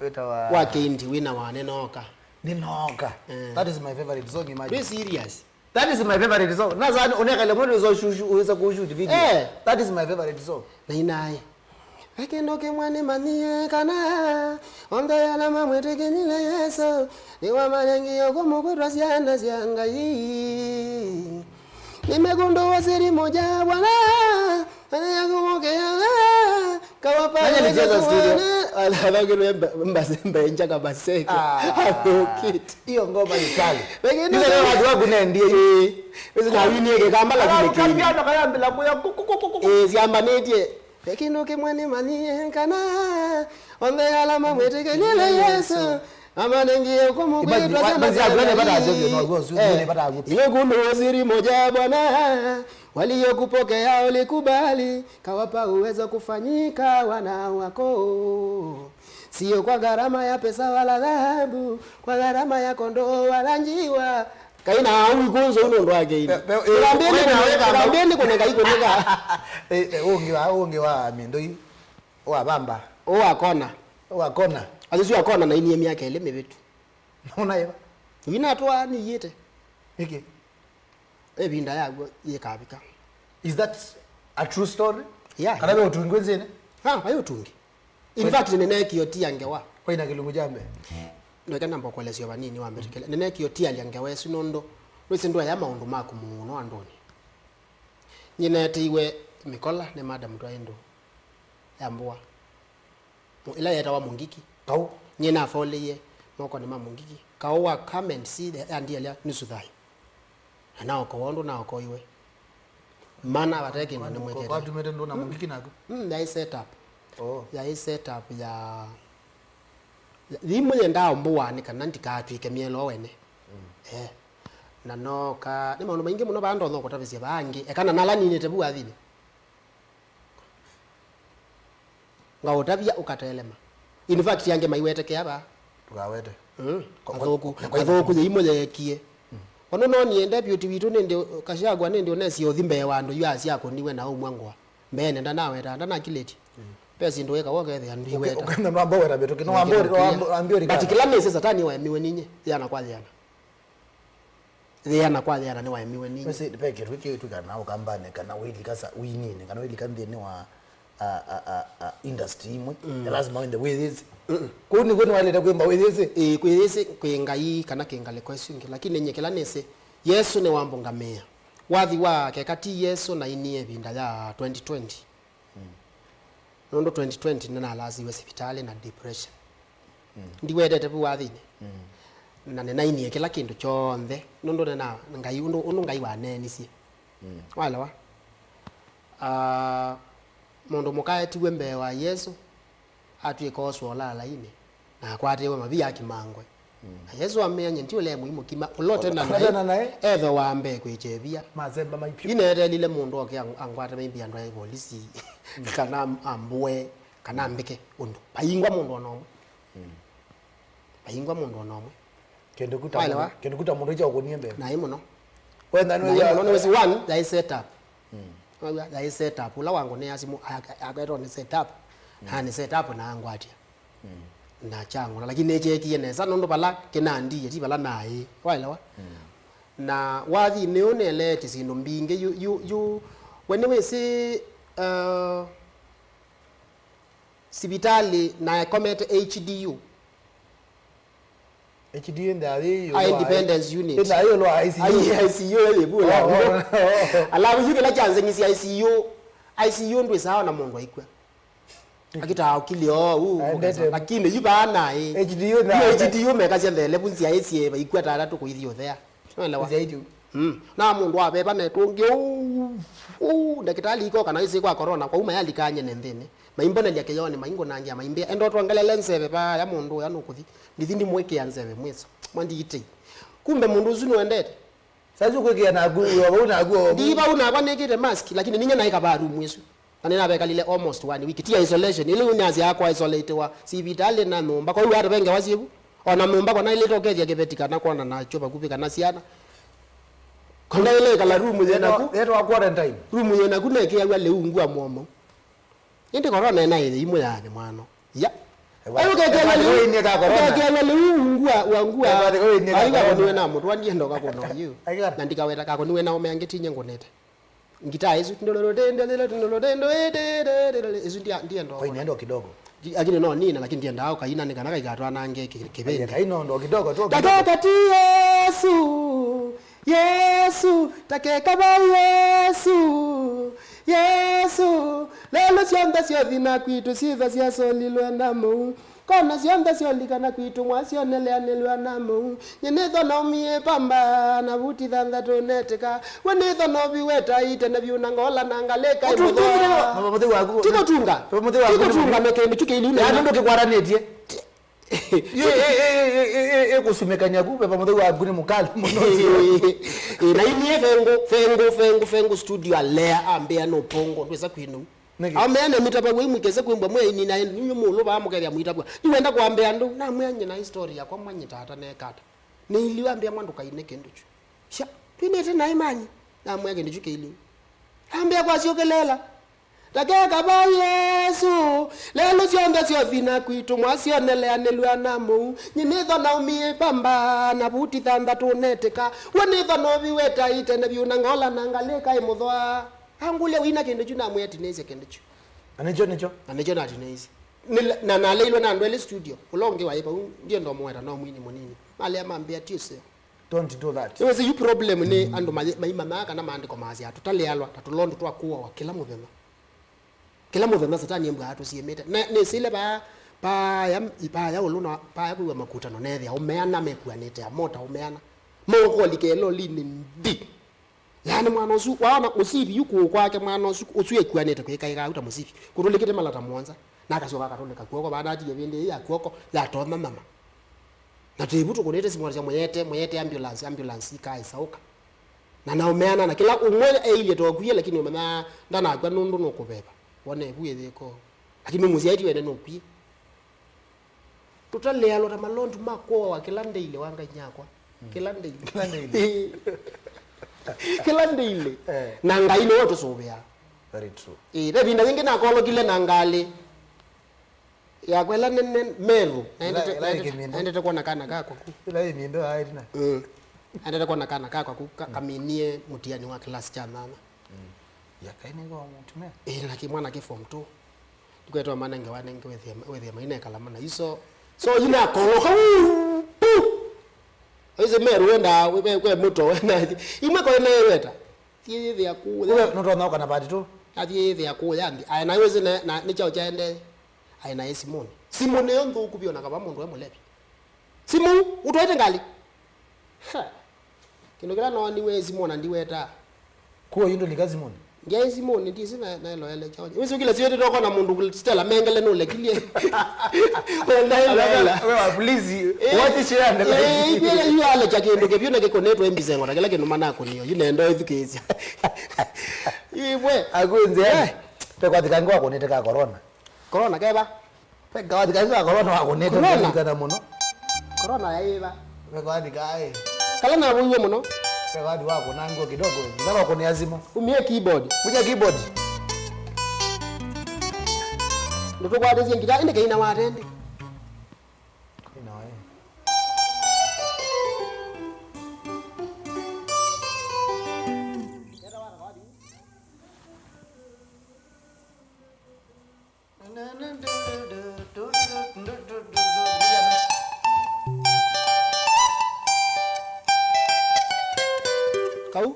Wĩtawa. Wa Kendi, wina wa Nĩnoka. Nĩnoka. Eh. That is my favorite song, imagine. Be serious. That is my favorite song. Na sasa uneka le mwenye uzo shushu, uweza kushoot video. Eh. That is my favorite song. Na inaye. Ve kĩndũ kĩmwe nĩmanyie kana onthe ala mamwĩtĩkĩlile Yesũ nĩwamalengie ũkũmũ kwĩtwa syana sya Ngai. Nimegundua siri moja Bwana, anayakupokea kawapa. Nani alicheza studio? Athakirwe mbasembe njaka maseke. Ah. Athukite. Hiyo ngoma ni kali. Lakini ndio watu wangu nendie. Eh. Wezi na wini yake kamba lakini kama kayambila kuya kuku kuku kuku. Eh, siambanĩtye. Ve kĩndũ kĩmwe nĩmanyie kana onthe ala mamwĩtĩkĩlile Yesũ, amanengie ũkũmũ kwĩtwa syana sya Ngai. Imagine, wa-, imagine, eh, nĩ bata yake. Iwe kundu wasiri moja Bwana, waliokupokea ulikubali, kawapa uwezo kufanyika wana wako. Sio kwa gharama ya pesa wala dhahabu, kwa gharama ya kondoo wala njiwa. Kaina au ikunzo uno ndo ake ina. Pe-, pe-, eh, Ngambeni wena kuna, weka ngambeni kuna kai kunika. Eh, eh, ungi wa, ungi wa mindo yu. Wa bamba. O akona. Wa kona. Azu akona na ini miaka ile mivitu. Naona eva. Wina twa ni yete. Iki. Evinda yaguo yĩkavika. Is that a true story? Yeah. Kana ve ũtungi nzĩnĩ? Ah, vai ũtungi. In fact, nĩneekie ũtia ngewa. Kwaina kĩlungu kya mbee. Ndweke namba kũelesya vanini wambĩtĩkĩle. Nĩneekie ũtialya ngewa ĩsu nũndũ wĩsĩ ndwaya maũndũ maku mũno andũnĩ. Nyie neetĩiwe Mĩkola nĩ madam twaĩ ndũ ya mbũa. Mu-, ĩla yetawa Mũngiki. Kau. Nyie nafolĩie mokonĩ ma Mũngiki. Kau wa come and see the, andielya nusu thayũ. Na naokowa ũndũ naokoiwe. Mana vate kĩndũ nĩmwĩkĩte. Kwatumĩte ndũ na Mũngiki naku? Mm, yaĩ set up. Oh. Yaĩ set up ya Yĩimwe yendaa ũmbũwa nĩ kana ndikatw'ĩke myeloo wene. Eh. Na noka, nĩ maũndũ maingĩ mũno vaa ndonya kũtavĩsya vaa angĩ. Eka na nala ninĩte vu wathinĩ. Ngaũtavya ũkatelema. In fact, angĩ maiwetekea vaa. Ndũkawete. Mm. Kwa, kwa, athũku, kwa, kwa, athũku yĩimwe yeekie. Ono no niende Deputy witũ nĩndĩ Gachagua nĩndĩ ũnesie ũthi mbee wa andũ yu asya akũniwe na aumwa ngũa. Mbeenĩ ndanaweta, ndanakilĩtye. Mm. Ve syĩndũ wĩkawa ũkethĩa ndwĩweta. Ũke-, ũkenda nwamba weta mĩtũkĩ. Nĩwamba, nĩwamba, wambia ũrika. But kĩla nĩsĩ Satani waemiwe ninye, yĩana kwa yĩana. Yĩana kwa yĩana nĩwaemiwe ninye. Wĩsĩ, ve kĩndũ kĩĩ twĩkana ũkambanĩ, kana wĩlika sa-, ũininĩ, kana wĩlika nthĩnĩ wa, a, a, a, a, industry imwe. Mm. Nĩ lazima wende wĩyĩsĩ. Mm-mm. Kũu nĩkw'o nĩwaĩlĩte kwĩmba wĩyĩsĩ. Ĩĩ, kwĩyĩsĩ, kwĩ Ngai, kana kĩ ngalĩko ĩsu ĩngĩ. Lakini nye kĩla nĩsĩ, Yesũ nĩwambũngamĩĩa. Wathi wa keka ti Yesũ nainie ĩvinda ya twenty twenty. Mm. Nũndũ twenty twenty nĩnalasiwe sivitalĩ na depression. Mm. Ndiwetete vu wathinĩ. Mm. Na nĩnainie kĩla kĩndũ kyonthe. Nũndũ nĩna Ngai, ũndũ, ũndũ Ngai waneenisye. Mm. Waelewa? Ah, mũndũ mũka etiwe mbee wa Yesũ, atw'ĩka oswa ũlalainĩ, na akwatĩwe mavia akimangwe. Mm. Na Yesũ amea, "Nye ndiũlea mũi mũkima, ũla ũte na naĩ, ũla ũte na naĩ, ethe wa mbee kwĩkya ĩvia." Masemba mai vyũ. Ineetelile mũndũ oke ang-, angwate maybe andũ aĩ volisi, mm, kana am-, ambũe, kana ambĩke ũndũ. Vaingwa mũndũ o na ũmwe. Mm. Vaingwa mũndũ o na ũmwe. Kĩndũ kĩu ta, waelewa, mũndũ, kĩndũ kĩu ta mũndũ kya ũkũnie mbee. Naĩ mũno. Wenda nĩ naĩ mũno, nĩwĩsĩ, one, yaĩ set up. Mm. Waw'a, yaĩ set up. Ũla wangũnĩa simũ, a-, a-, aketwa nĩ set up. Mm. Na nĩ set up na angwatya. Mm. Na kyang'ona, lakini nĩkyeekie nesa, nũndũ vala kĩnandiie, ti vala naĩ. Waelewa? Mm. Na wathinĩ ũũ nĩeleetye syĩndũ mbingĩ, yu, yu, yu, we nĩwĩsĩ, uh, sivitalĩ na ekomete H D U. H D U ĩthĩawa yĩ ĩũlũ wa Independence Unit. Ĩthĩawa yĩ ĩũlũ wa I C U. Ai, I C U ĩyĩvula. Oh, oh, oh. Alafu yu kĩla kyanzeng'isye I C U, I C U ndwĩsaa ona mũndũ aikw'a. Akitaa ũkili oo, uu, aendete. Lakini yu vaa naĩ. H D U yu na H D U mekasya nthelevu nzĩa ĩsyĩ vaikw'a ta ala tũkũithi ũthea. Unaelewa? Nzĩa ĩtu. Mm. Na mũndũ aveva na ĩtũngĩ ũu, ũu, ndakĩtalĩ iko kana ĩsĩ kwa corona, kwa uma yalikanye nĩ nthĩnĩ. Maimbonelya kĩyonĩ, maingũnangĩa, maimbĩa, "Enda ũtwongelele nzeve vaya mũndũ ũya nũkũthi. Ndithi ndimwĩkĩa nzeve mwĩso. Mwa ndiitei." Kumbe mũndũ ũsu nũendete. Sasa ũkwĩkĩa naku, wĩ o vau naku o. Ndi vau nakwa nĩkĩte mask, lakini ninya naĩ kavaa room ĩsu. Na nĩnavekalile almost one week. Ti isolation, ĩla nĩasya kwa isolatiwa sivitalĩ na nyũmba. Kwa hiyo hata vengewa syĩvu. Ona nyũmba kona ilĩte ũkethya kĩveti kana kwona nakyo vakuvĩ kana syana. Kona ĩla ĩkala room yĩnaku. Yetwa quarantine. Room yĩnaku nekĩaw'a lĩu ngua mwomo. Ĩndĩ corona ĩnaĩthĩ imwe yaane mwano. Ya. Ewa, ayo kekelwa ewa, lĩu. Wĩnie ka corona. Kekelwa lĩu ngua, wa ngua. Ewa, wĩnie ka corona. Ayo kakoniwe na mũtwa ndienda ũkakona yu. Ayo. Na ndikaweta kakoniwe na ome angĩ tinye ngonete. Ngitaa ĩsu, tindololo tendo, tindololo tendo, ĩsu ndia-, ndienda. Kwa inaenda kidogo. Lakini no nina, lakini ndiendaa ũkaina nĩ kana kaikatwanange kĩ-, kĩvĩndĩ. Kaina ndo kidogo tu. Takeka ti Yesu, Yesu, takeka va Yesu, Yesu. Lelo syonthe syothi na kwitũ syĩtha syasolilwe na mũu. Kona syonthe syolikana kwitũ mwasyoneleanĩlwa na mũu. Nye nĩtho naumie pamba na vuti thanthatũ netĩka. We nĩtho noviwe tai tene vyũ na ngola na ngalĩka ĩmũthwa. Baba mũtheu waku. Ti kũtunga. Baba mũtheu waku. Ti kũtunga mekĩndũ kyu kĩilu. Yaani ndũkĩkwaranĩtie. Ĩkũsumĩkany'a ku, Baba mũtheu waku nĩ mũkali mũno. Ĩ, na inie vengu, vengu, vengu, vengu studio alea ambĩa no pongo, ndwĩsa kwĩnũ. Nĩkĩ? Ameana mitapa wei mwikese kwimbwa mwe ini na enu nyu mulu ba mukethia mwitapwa. Yu wenda kwambĩa andũ, na mwe nyina history yakwa mwa nyitata nekata. Nĩ iliwa ambĩa mwa ndũkaine kĩndũ kyu. Sha, twinĩte na imanyi, na mwe kĩndũ kyu kĩili. Ambĩa kwa syokelela. Takeka ba Yesu, lelo syonthe syothi na kwitũ mwasyoneleanĩlwa na mũu. Nyinĩtho naumie pamba na vuti thanthatũ netĩka. We nĩtho noviwe tai tene vyũ na ngola na ngalĩka ĩmũthwa. Angũlya wĩna kĩndũ kyu namwĩa tinĩsye kĩndũ kyu. Na nĩkyo, nĩkyo. Na nĩkyo natinĩisye. Nĩla-, na naleilwe na andũ elĩ studio. Ũla ũngĩ waĩ vau, ndienda ũmũweta no mwini mũnini. Malea mambĩa ti ũseo. Don't do that. Nĩwĩsĩ yu problem nĩ andũ mayi-, maimanyaa kana maandĩko maasya tũtalĩalwa ta tũlondu twa kũawa kĩla mũthenya. Kĩla mũthenya Satani embwaa tũsiĩmĩte. Na nĩsĩle paa, paaya, paaya ũlũ na paaya kwĩw'a makutano nethĩa ũmeana mekuanĩte amota ũmeana. Maũkolike lolinĩ ndi. Yaani mwana ũsu, waona mũsivi yu kũũ kwake mwana ũsu, ũsu ekuanĩte kwĩkaĩka au ta mũsivi. Kũtũlikĩte malata mũonza. Na akasyoka akatũlĩka kw'oko, vaa natie ĩvĩndĩ yĩĩ ya kw'oko yatonya nyama. Na twĩ vu tũkũnĩte simũ, sya mũyete, mũyete ambulance, ambulance ĩkaaĩsa ũka. Na naũmeana na kĩla ũmwe eilye ta ũkwie, lakini ũmenyaa ndanakw'a nũndũ nũkũveva. Wone vu ĩthĩko. Lakini mũsyaĩti wene nũkwie. Tũtalĩalwa ta malondu ma kũawa kĩla ndĩilĩ wa Ngai nyakwa. Mm. Kĩla ndĩilĩ. Kĩla ndĩilĩ. Kĩla ndĩilĩ. Eh. Na Ngai nĩwe ũtũsũvĩaa. Very true. Ĩĩ, ve ĩvinda yĩngĩ nakolokile na ngalĩ yakwa ĩla nene Meru. Ĩla, naendete, ĩla naendete, ĩkĩminda. Naendete kwona kana kakwa ku. Ĩla ĩminda aĩtina. Mm. Naendete kwona kana kakwa ku, ka-, mm, kaminie mũtiani wa kĩlasi kya nyanya. Mm. Yakai nĩngwa mũtumĩa. Ĩĩ, na kĩ mwana kĩ form two. Ndikwetwa manenge wanenge wĩthĩe, wĩthĩe maina ekala mana. Iso, so yina koloka, uu, pu! Ĩsĩ Meru wenda, we, we, we mũto, wenda. Imwe kwa ina weta. Thiĩ yĩthĩa kũya. Uwe nũtonya ũka na part two. Athiĩ yĩthĩa kũya nthĩ. Aya, na wĩsĩ na, na, nĩ kyaũ kyaendee. Aya, na ĩ simũnĩ. Simũ nĩyo nthũku vyũ na kava mũndũ e mũlevi. Simũ, ũtwaĩte ngalĩ. Ha. Kĩndũ kĩla nooniwe simũ na ndiweta. Kuo yu ndũlika simũnĩ? Ndiaĩ simũnĩ, ndisi na, naeloele kyaũ. Wĩsĩ ũkila siwete toko na mũndũ Stella mengele nũlekilie. Naeloela. Wewe wa please, eh, what is your underline? Eh, yu ale cha kĩndũ kĩvyũ na kĩkonetwe mbisengo, na kĩla kĩndũ manakũnio, yu nendo ĩthukĩĩsya. Ivwe. Akwĩnze. Eh. Pe kwa thikangi wakũnĩte ka corona. Corona keva? Pe kawathi kaĩ ka corona wakũnĩte. Corona? Ndikana mũno. Corona yaĩva? Pe kawathi kaĩ. Kala navoiwe mũno. Pe kawathi wakũnangiwa kidogo. Ndikana wakũnĩa simũ. Umie keyboard. Kuja keyboard. Ndũtũkwatĩsye ngita, ĩndĩ kaina watendi. Ĩno ĩ. Kau?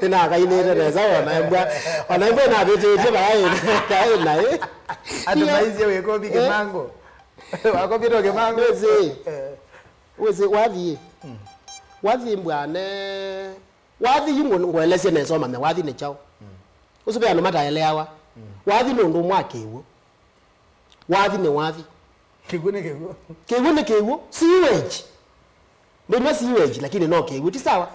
Nĩnakainĩte nesa, ona embwa, ona embwa navĩtĩtye vaya ĩ, naĩ. Andũ maisye wĩkovi kĩmango. Wakovitwe kĩmango. Wĩsĩ, eh, wĩsĩ, wathi ĩ. Mm. Wathi mbwane. Wathi yu ngũ-, ngũelesye nesa ũmanye wathi nĩ kyaũ. Mm. Ũsu ve andũ mataeleawa. Mm. Wathi nĩ ũndũ ũmwe wa kĩw'ũ. Wathi nĩ wathi. Kĩw'ũ nĩ kĩw'ũ. Kĩw'ũ nĩ kĩw'ũ. Sewage. Ndũnywa sewage, lakini no kĩw'ũ. Ti sawa?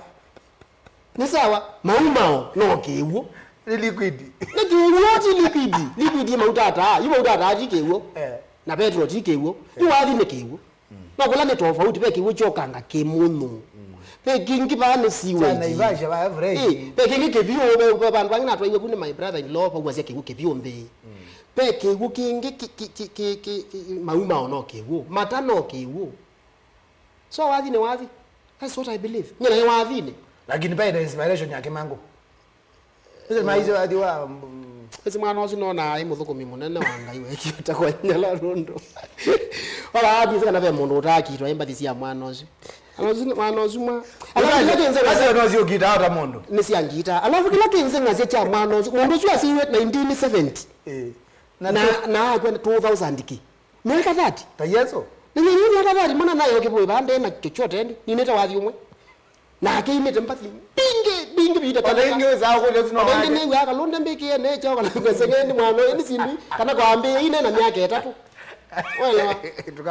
Nĩ sawa. Maumao no kĩw'ũ. Nĩ liquid. Nĩ kĩw'ũ, ti liquid. Liquid ĩ mauta ataa. Yu mauta ataa ti kĩw'ũ. Eh. Na petrol ti kĩw'ũ. Yu wathi nĩ kĩw'ũ. Mm. No kũla nĩ tofauti, ve kĩw'ũ kyokanga kĩmũnyũ. Mm. Ve kĩngĩ vaa nĩ sewage. Kya Naivasha vaa fresh. Eh, ve kĩngĩ kĩvyũ, ve, ve vandũ vangĩ natwaiwe vu nĩ my brother in law, vaumasya kĩw'ũ kĩvyũ nthĩ. Mm. Ve kĩw'ũ kĩngĩ kĩ, kĩ, maumao no kĩw'ũ, mata no kĩw'ũ. So wathi nĩ wathi. That's what I believe. Nyie naĩ wathinĩ. Lakini ve na inspiration ya kĩmango. Ĩsĩ maisye wathi wa, mm, ĩsĩ mwana ũsu nonaa aĩ mũthũkũmi mũnene wa Ngai wekiĩte kwa nyala nũndũ. Ola athiĩsĩ kana ve mũndũ ũtaakitwa aĩ mbathi sya mwana ũsu. Mwana ũsu, mwana ũsu mwa. Alafu kĩla kĩnzeng'asya, mwana ũsu ũkitaa ata mũndũ? Nĩ sya ngita. Alafu kĩla kĩnzeng'asya kya mwana ũsu, mũndũ ũsu asiiwe nineteen seventy. Eh. Na, na, na akwenda two thousand kĩ? Myaka thirty? Ta Yesu. Na nyinyi myaka thirty, mwana nayo kĩvũĩ vande na chochote ndi. Ninete wathi ũmwe. Na akĩinĩte mbathi mbingĩ, mbingĩ vita. Ona ingĩ wĩsaa kũlya sino. Ona ingĩ nĩw'aa kalũnde mbĩkĩe ne kyaũ kana ngweseng'e nĩ mwana ũyũ nĩ sindu kana kwambĩĩa ine na myaka ĩtatũ. Welewa?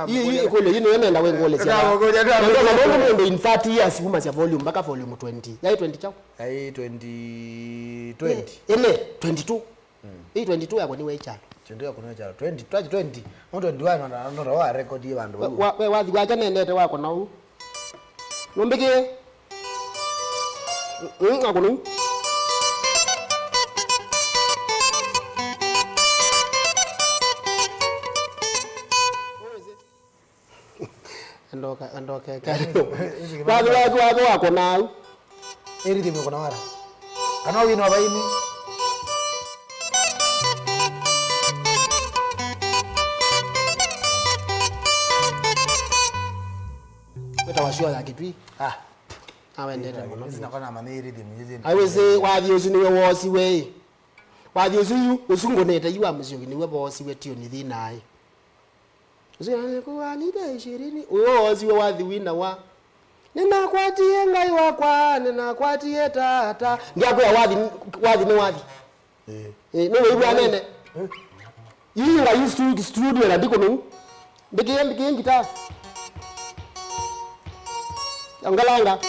Ii, ii, ĩkũlyo yino nenda wĩngũlĩsya. Tũkamũkũlya, tũkamũkũlya. Ndio maana mũndũ in thirty years kumasya volume mpaka volume twenty. Yaĩ twenty kyaũ? Yaĩ twenty, twenty. Ĩne, twenty-two. Mm. Ĩĩ twenty-two yakwa nĩwe ĩkyalo. Twenty-two yakwa nĩwe ĩkyalo. Twenty, twathi twenty. No twenty-one ona, ona wa record ye vandu. We, vau. Wa, we wathi wake nendete wako na u. Numbiki. Mm, ako nu. Andoka, andoka. Wathi wake, wake wako na u. Ĩ rhythm ĩkũna wara? Kana wĩna wa vaini? Wĩtawa show ya Kĩtui. Ah. Awendete mũno. Sina kona mane ĩ rhythm, ĩ rhythm. Awĩsĩ wathi ũsu nĩwe woosiwe ĩ. Wathi ũsu yu, ũsu ngũnĩte yu wa Mũsyoki nĩwe woosiwe tioni thĩnaĩ. Usiku nikuwa nita ishirini. Uyo wosiwe wathi wina wa. Nĩnakwatie Ngai wakwa, nĩnakwatie Tata. Ndiakwĩa wathi, wathi nĩ wathi. Eh. Eh, nĩ wĩw'a nene. Eh. Ii nga yu stu-, studio na ndiko nũ. Mbĩkĩe, mbĩkĩe ngita. Ongalanga.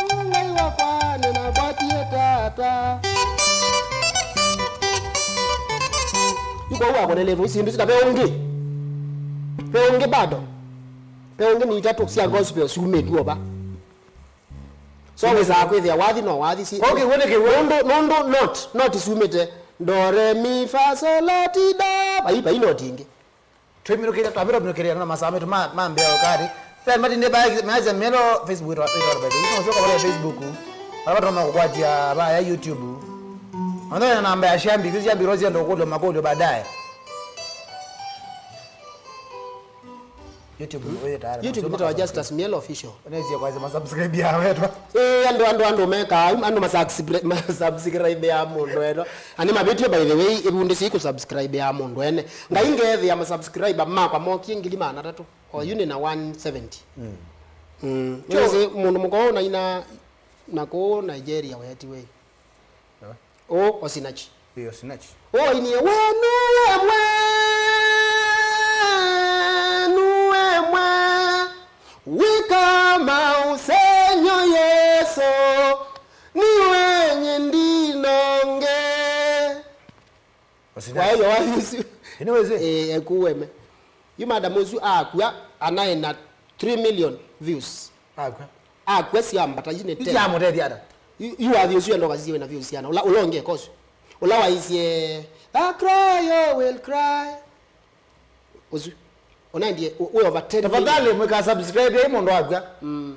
Nĩnakwatie Ngai wakwa, nĩnakwatie Tata. Yu kwoou wakoneletwe isindu sina ve ũngĩ. Ve ũngĩ bado. Ve ũngĩ nĩ itatũ sya gospel syumĩtw'e ova. So wĩsaa kwĩthĩa wathi no wathi si. Okay, wone kĩw'ũ. Nũndũ, nũndũ not, not syumĩte. Do, re, mi, fa, sol, la, ti, do. Vai, vai not ingĩ. Twĩminũkĩlya, twambĩta ũminũkĩlya na masaa maitũ ma, ma mbĩa ũkati. Then mati nĩ bae, maasya melo Facebook ĩtwa, ĩtwa, ĩtwa, ĩtwa, ĩtwa, Facebook. Ala toma kũkwatya baya YouTube. Mwana na namba ya Shambi, sio Shambi Rose ndo kule makulu baadaye. YouTube, mm, ũyũ tayari. YouTube nĩtawa Justus Mielo Official. Nĩsie kwa sema subscribe ya wetwa. Eh, andũ, andũ, andũ meka, andũ ma subscribe, ma subscribe ya mũndũ wetwa. Ani mavĩtio, by the way, ĩvundĩsye kũ subscribe ya mũndũ ene. Ngai ngeethĩa ma subscriber makwa mokie ngili maana atatũ. O yu nĩ na one seventy. Mm. Mm. Nĩwĩsĩ mũndũ mũka ũũ na ina na kũũ Nigeria weetiwe. Eh? Ũũ Osinachi. Ĩĩ, Osinachi. Ũũ ainie, "We nũwe mwe, nũwe mwe, wĩka maũsenyo Yesũ, nĩ wenye ndinonge." Osinachi. Wayo wa Yesũ. Ĩnĩ wĩsĩ? Ĩĩ, ekuweme. Yu madam ũsu akua, anaĩ na three million views. Akw'a. Akw'a syambata yu nĩ ten. Isyamũtethya ata? Yu, yu wathi ũsu enda ũkasisye wĩna views syana. Ũla, ũla ũngĩ eka ũsu. Ũla waisye, "I cry, oh, will cry." Ũsu. Ũnaendie, ũ-, wĩ over ten million. Tafadhali, mwĩka subscribe yai mũndũ akw'a. Mm.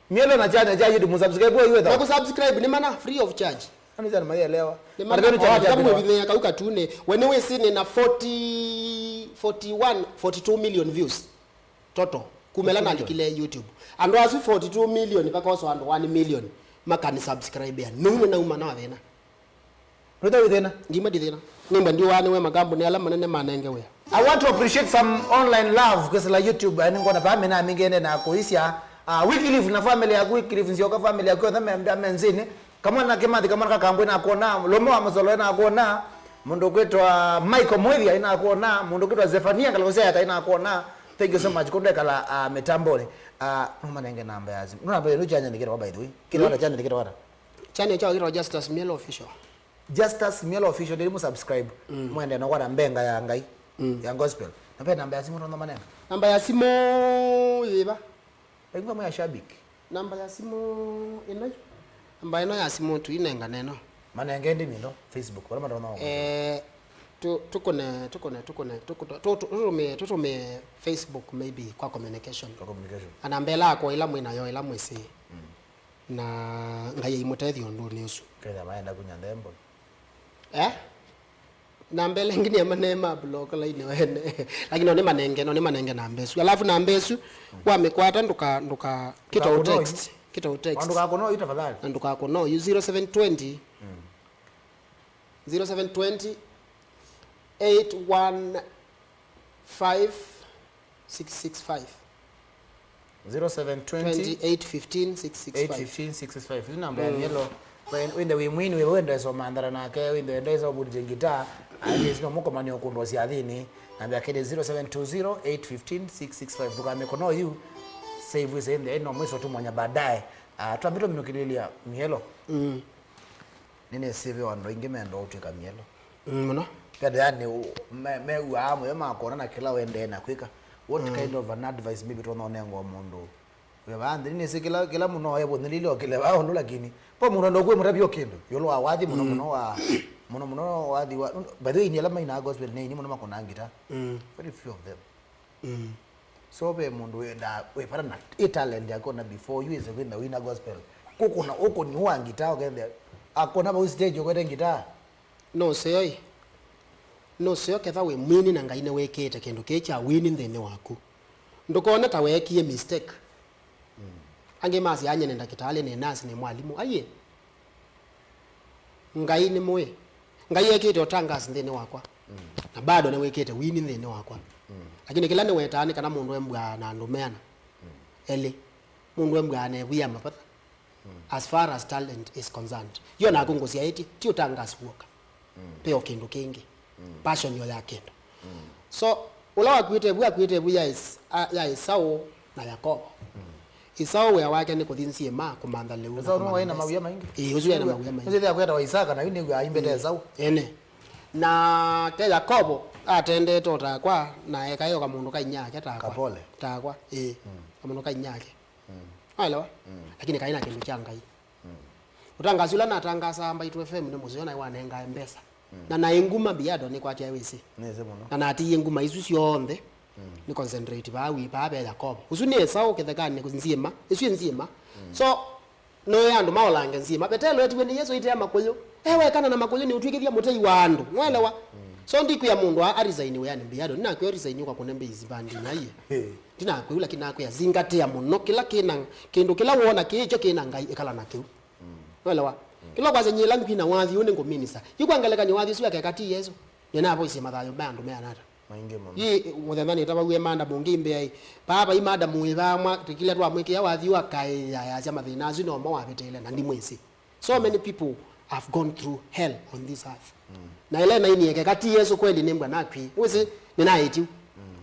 Mielo na channel cha YouTube, mũsubscribe wewe. Na kũ subscribe nĩ mana, free of charge. Ani channel mayelewa. Nĩ mana. Ata nĩ channel cha kama video. Wĩvinyĩa kau katune, we nĩ wĩsĩ nĩ na forty, forty-one, forty-two million views. Total. Kuma ĩla nalikile YouTube. Andũ asu forty-two million, vakosa andũ one million makanisubscribea. Nũu nĩnauma na thĩna. Nũta wĩ thĩna? Ngima ndi thĩna. Nĩmba ndiũaa nĩwe makambuni ala manene manenge wĩa. I want to appreciate some online love kwĩsĩla YouTube. Ani ngona vaa mena mingene na kũisya, ah, Wycliffe na family yaku, Wycliffe Nzioka family yaku yothe me, me nzĩnĩ. Kamwana Kĩmathi, kamwana ka Kangwe nakwona, Lome wa Mũsolo nakwona, mũndũ kwĩtwa Michael Mwĩthia nakwona, mũndũ kwĩtwa Zefania Ngaloseta nakwona. Thank you so much. Kũndekala, ah, mĩtamboni. Ah, no manenge namba ya simu. No namba yenu chanya nikira, by the way. Kila wata chanya nikira wata. Channel chao kĩtwa Justus Mielo Official. Justus Mielo Official, ndĩli mũ subscribe. Mm. Mwende no kwata mbenga ya Ngai, mm, ya gospel. Na ve namba ya simu tono manenga. Namba ya simu yiva? Engwa mwa shabiki. Namba ya simu ĩno. Namba ĩno ya simu tu inenga neno. Manenge ndi mindo Facebook, wala matona. Eh, tu-, tukone, tukone, tukone, tukuto-, tu-, tu-, tutumie, tutumie Facebook maybe kwa communication. Kwa communication. Ana mbela yako ila mwina yo, ila mwisi. Mm. Na Ngai aimũtethya ũndũnĩ ũsu. Kenya maenda kunya nthembo. Eh? Namba ĩla ĩngĩ nĩ amane ma block line wene. Lakini no nĩ manenge, no nĩ manenge namba ĩsu. Alafu namba ĩsu, mm, wamĩkwata ndũka, ndũka, kĩta ũtext, kĩta ũtext. Ndũkakũno yu tafadhali. Na ndũkakũno yu zero seven twenty, mm, zero seven twenty, eight one five, six six five. Zero seven twenty, twenty, eight fifteen, six six five. Eight fifteen, six six five. Ĩsu namba ya Mielo. Wende wĩ mwini, wĩ wende so mandara nake, wende wende so budi guitar. Aje sino muko mani okundo syathini. Namba yake nĩ zero seven two zero, eight fifteen, six six five. Ndũkamĩkũno yu. Save is in there. No mwiso tu mwanya baadaye. Ah, twambĩtwe minukililia Mielo. Mm. Nĩnĩsĩ ve andũ aingĩ menda ũtw'ĩka Mielo. Mm, mũno. Kethĩa nĩ ũ-, me-, mew'aa mũyo makona na kĩla wendee na kwĩka. What, mm, kind of an advice maybe tũnonengwa mũndũ wĩ vaa nthĩ? Nĩnĩsĩ kĩla, kĩla mũno e vũnyĩlĩle okĩle vaa ũndũ, lakini po mũndũ enda ũkwĩ mũtavya kĩndũ ĩũlũ wa wathi mũno, mm, mũno wa, mũno mũno wathi wa, by the way, ini ala mainaa gospel nĩ ini mũno makonaa ngita. Mm. Very few of them. Mm. So ve mũndũ wendaa wĩvata na ĩ talent yake ona before you wĩse kwĩtha wĩna gospel. Kũkũna ũkũni wa ngitaa ũkethĩa akũna vau stage ũkwete ngitaa. No seo ĩ. Nũseo ketha wĩ mwini na Ngai nĩwĩkĩĩte kĩndũ kĩĩ kya wini nthĩnĩ waku. Ndũkone ta weekie mistake. Angĩ masya, "Anye nĩ ndakĩtalĩ, nĩ nasi, nĩ mwalimũ." Aiye. Ngai nĩ mũĩ. Ngai ekĩte ũtangasi nthĩnĩ wakwa. Na bado nĩwĩkĩte wini nthĩnĩ wakwa. Lakini kĩla nĩwetaa nĩ kana mũndũ embũaa na andũ meana. Elĩ. Mũndũ embũaa na ĩvu ya mavata. As far as talent is concerned. Yo naku ngũsyaĩtye, ti ũtangasi w'oka. Ve o kĩndũ kĩngĩ. Passion yo ya kĩndũ. So, ũla wakuĩte ĩvu, akuĩte ĩvu ya Is-, a-, ya Esau na Yakobo. Esau wĩa wake nĩ kũthi nzyĩma kũmantha lĩu na Esau nĩwaĩ na kũmantha mawĩa maingĩ. Ĩĩ, ũsu wĩ na mawĩa maingĩ. Nĩwĩthĩa kwĩtawa Isaka, na yu nĩw'o aimbĩte Esau. Ene. Nake Yakobo atendete o takwa, na ekaĩoka mũndũ kainyake takwa. Kapole. Takwa, ĩĩ. Kamũndũ kainyake. Waelewa? Lakini kaĩ na kĩndũ kya Ngai. Ũtangasi ũla natangasaa Mbaitu F M nĩ mũseo naĩ wanengae mbesa. Na naĩ nguma mbiado nĩkwatya wĩsĩ. Nĩsĩ mũno. Na natiie nguma isu syonthe. Nĩ concentrate vaa wi, vaa ve Yakobo. Ũsu nĩ Esau kĩthekanĩ nzyĩma. Ĩsu ĩ nzyĩma. So, noe andũ maolange nzyĩma. Vetelo etiwe nĩ Yesũ aitea makũyũ. Ewekana na makũyũ nĩ ũtw'ĩkĩthya mũtei wa andũ. Nwaelewa? So, ndikwĩa mũndũ a, a resign wĩanĩ mbiado. Nĩnakwĩa resign ũkakũne mbei mbandinĩ aiye. Ndinakwĩu, lakini nakwĩa, zingatĩa mũno kĩla kĩna, kĩndũ kĩla wona kĩĩ kyo kĩna Ngai, ĩkala na kĩu. Nũelewa? Kĩla ũkwasya nyie ĩla ngwina wathi ũũ nĩngũminista. Yu kwa ngelekany'o wathi ũsu akeka ti Yesũ. Nĩnavoisye mathayũ ma andũ meana ata? Maingĩ mũno. Ĩ, mũthenya nĩtavawie madam ũngĩ mbea ĩ, "Paa vai madam wĩ vaa mwa, tũkilya twamwĩkĩa wathi ũũ akaĩya, yasya mathĩna asu nomo wavĩtĩĩle, na ndimwĩsĩ." So many people have gone through hell on this earth. Na ĩla naĩ nĩekeka ti Yesũ kweli nĩmbwa nakwie. Wĩsĩ, nĩnaĩtyu.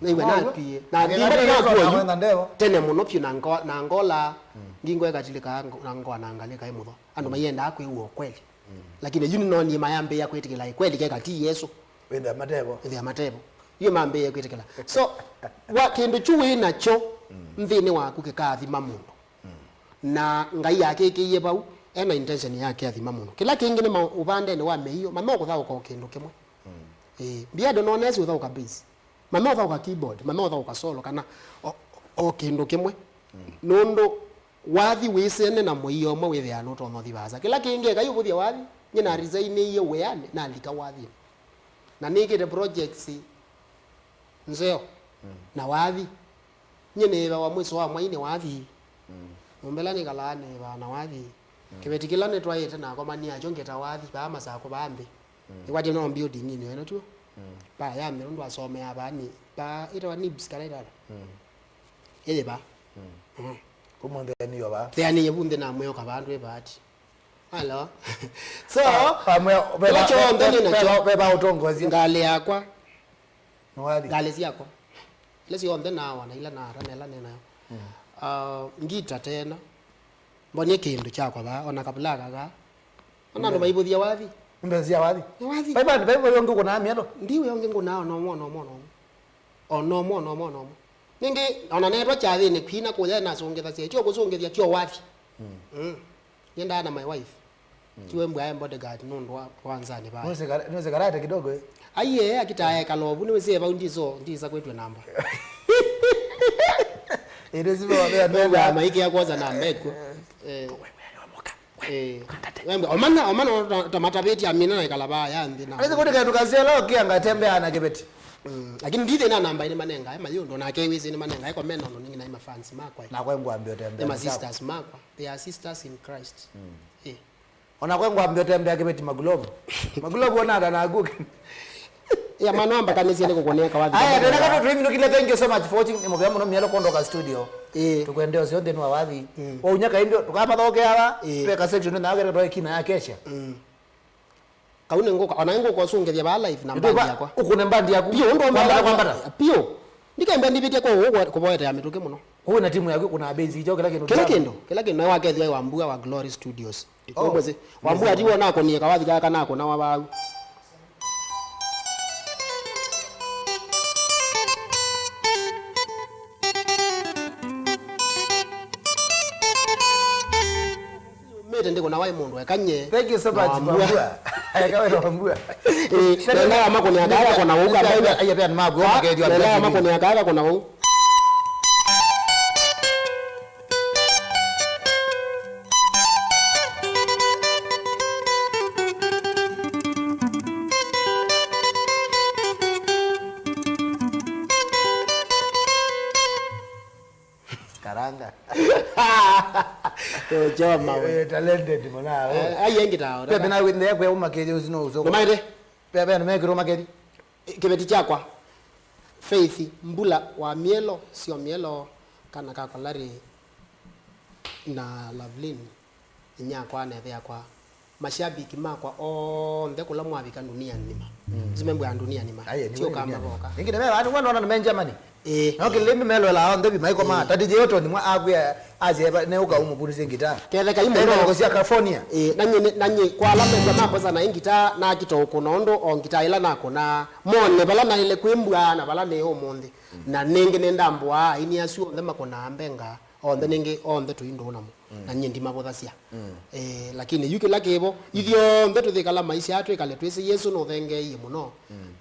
Nĩmbwa nakwie. Na ndimba nĩnakw'o yu tene mũno vyũ na ngo-, na ngola, ngingo ĩkatilĩka ngo-, na ngoa na ngalĩka ĩ mũtho. Andũ maiendaa kwĩw'a ũkweli. Lakini yu nĩnonie mayambĩĩa kwĩtĩkĩla ĩkweli keka ti Yesũ. Wĩthĩa matevo. Wĩthĩa matevo. Yu mambĩĩe kwĩtĩkĩla. So, wa, kĩndũ kyu wĩ nakyo nthĩnĩ waku kĩkaathima mũndũ. Na Ngai akĩkĩie vau, ena intention ya kĩathima mũndũ. Kĩla kĩngĩ nĩ ma-, ũvandenĩ wa mĩio, mame ũkũthaũka o kĩndũ kĩmwe. Ĩĩ, mbiado nonesi ũthaũka bass. Mame ũthaũka keyboard, mame ũthaũka solo, kana o, o kĩndũ kĩmwe. Nũndũ wathi wĩsene na mũio ũmwe wĩthĩaa nũtonya ũthi vaasa. Kĩla kĩngĩ, ekai ũvũthya wathi, nyie na resignĩie wĩanĩ, nalika wathinĩ. Na nĩkĩte projects nzeo na wathi. Nyie nĩĩvawa mwĩso wa mwai nĩ wathi. Nyũmba ĩla nĩkalaa nĩĩvaa na wathi. Kĩveti kĩla nĩtwaĩte nakomania nakyo ngĩta wathi, vaa Masakũ vaa nthĩ. Nĩkwatya no building-inĩ ĩno tuo. Vaa ya nthĩ nũndũ asomeaa vaa nĩ, vaa ĩtawa nibs kana ĩtata. Ĩyĩ vaa. Kũmũnthĩanĩo vaa. Thĩanĩie vu nthĩ namwĩoka vaa ndwĩ vaati. Hello. So, kĩla kyonthe nĩ nakyo. Veva ũtongoesya. Ngalĩ yakwa. Nĩwathi. Ngalĩ syakwa. Ila syonthe naawa na ila naata na ila nĩ nayo. Ah, ngita tena. Mbonie kĩndũ kyakwa vaa, ona kavulaka kaa. Ona andũ maivũthia wathi. Mbesa sya wathi. Nĩ wathi. Vai vandũ, vai ũngĩ ũkũnaa mĩalo. Ndiwe ũngĩ ngũnaa ona ũmwe, ona ũmwe, ona ũmwe. Ona ũmwe, ona ũmwe, ona ũmwe. Ningĩ, ona neetwa kyathĩnĩ kwina kũya nasũngĩthasya, kyo kũsũngĩthya, kyo wathi. Mm. Nyendaa na my wife. Tiwe mbwa ya bodyguard nũndũ wa kwanzani vaa. Nũsĩ kara-, nũsĩ karate kidogo, eh? Aiye, akitae kalovu, nĩwĩsĩ vau ndiso, ndisa kwĩtwe namba. Ĩndĩ si vau, vau, vau. Nũndũ ya maiki ya kwanza namba ĩkw'o. Eh. Eh, wembe, omana, omana, ta, ta matavĩtye amina na ĩkala vaa ya nthĩ na. Aise, kuti kandu kasela, okay, angatembea na kĩveti. Mm, lakini ndithi na namba ĩnĩ manengae, mayũndũ, nake wĩsĩ nĩ manengae, komena ũndũ ningĩ na ma fans makwa. Na kwa ngwambia ũtembea. Nĩ ma sisters makwa. They are sisters in Christ. Mm. Eh. Ona kwa ngwambia ũtembea kĩveti magulovu. Magulovu ona ata naku. Ya mano amba kanĩsya nĩ kũkũneka wathi. Aya, tena kato tuiminukile, thank you so much for watching. Nĩ mũvea mũno mielo kondoka studio. Eh. Tukwendea ũseo nthĩnĩ wa wathi. Mm. Waunya kaimbi, tũkamathokea ava. Eh. Tweka section na yake twae kina ya kesha. Mm. Kau nĩ ngũka, ona ngũka ũsũngĩthya vaa live na mbandi yakwa. Ũkũne mbandi yaku. Piũ, ũndũ kwambata, kwambata. Piũ. Ndikembe ndivĩtye kwa ũũ kũvoetea mĩtũkĩ mũno. Kũu na timu yaku kuna benzi icho kila kĩndũ. Kila kĩndũ, kila kĩndũ. Na wakethwa wa Mbua wa Glory Studios. Oh. Mwezi. Wa Mbua ti wona kũnie kawathi kaka na kũna wa vau. Mete ndiko na wai mũndũ ekanye. Thank you so much, Mambua. Mambua. Eka we Mambua. Eh, nenda makoni akaka kona uka. Aya pia ni Mambua, ah, makethwa nenda makoni akaka kona u. Karanga. Choma we. Eh, talented mwana. Eh, ai engi tao. Pia bina wende kwa umakeli uzino uzoko. Numaite. Pia bina mekiro makeli. Kĩveti kyakwa, Faith Mbula wa Mielo, sio Mielo, kana ka Kolari na Lovelyn, inyakwa na ĩthe yakwa, mashabiki makwa onthe kũla mwavika ndunia nima. Simembwa ndunia nima. Aye, ni wewe Kama ndunia. Boka. Ingi nĩ mea, ni wanaona nĩ Benjamin. Eh. No kĩlĩmbi melwela onthe bi maiko ma. Tati Jeoto ni mwa akwia aje ne uka umupuni singita. Ketheka imo Enda no. Kosia California. Eh, nanye nanye kwa ala mekwa makosa na ngita na kito kuna ondo o ngita ila na kuna mone bala na ile kwimbwa na bala ne omonde. Na ningi nenda mbwa ini asu onthe makona mbenga. Onthe ningi onthe tuindo namo. Na nyie ndimavũthasya. Eh, lakini yu kĩla kĩvo, ithyonthe tũthĩkala maisha aa twĩkale twĩsĩ Yesũ nũthengeeie mũno.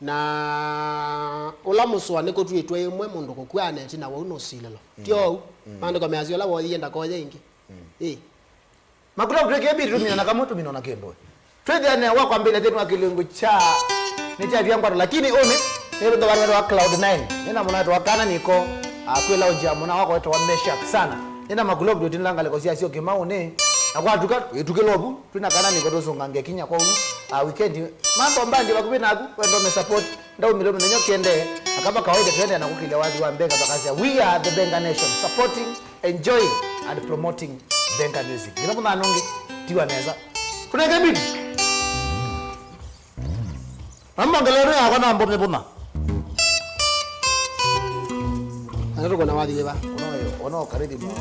Na ũla mũsũa nĩkũtw'ĩtwe ĩmwe mũndũ kũkw'a na ĩtina wau nũsilĩlo. Ti ou? Maandĩko measya ũla woyie ndakoye ĩngĩ. Ĩ. Makula kutwekea bitu tumina na kamwe tumina na kĩndũ. Twĩthĩane wa kwambĩlĩla thĩnĩ wa kĩlungu kya nĩ kya vya ngwato, lakini ũnĩ nĩ thĩnĩ wa wa Cloud nine. Nĩna mũna wetwa kana niko akwĩla ũnjia mũna wako wetwa Meshak sana. Nĩna makulovu tũtinda ngalĩko sya sio kĩmaũnĩ. Na kwa tuka ĩtukĩlo vu twĩna kana niko tũsũngange kinya kwa u a weekend. Mambo mbandi vakuvĩ naku wendo me support. Ndaumĩle mũthenya ũkĩendee. Na kama kawaida tuendea na kũkĩlya wathi wa Mbenga, tukasya we are the Benga Nation, supporting, enjoying and promoting Benga music. Nginya mũthano ũngĩ tiwa nesa. Tunenge beat. Mambo ngelero yakwa na mbome buna. Ana tuko na wathi wĩva? Uno uno karithi mwa.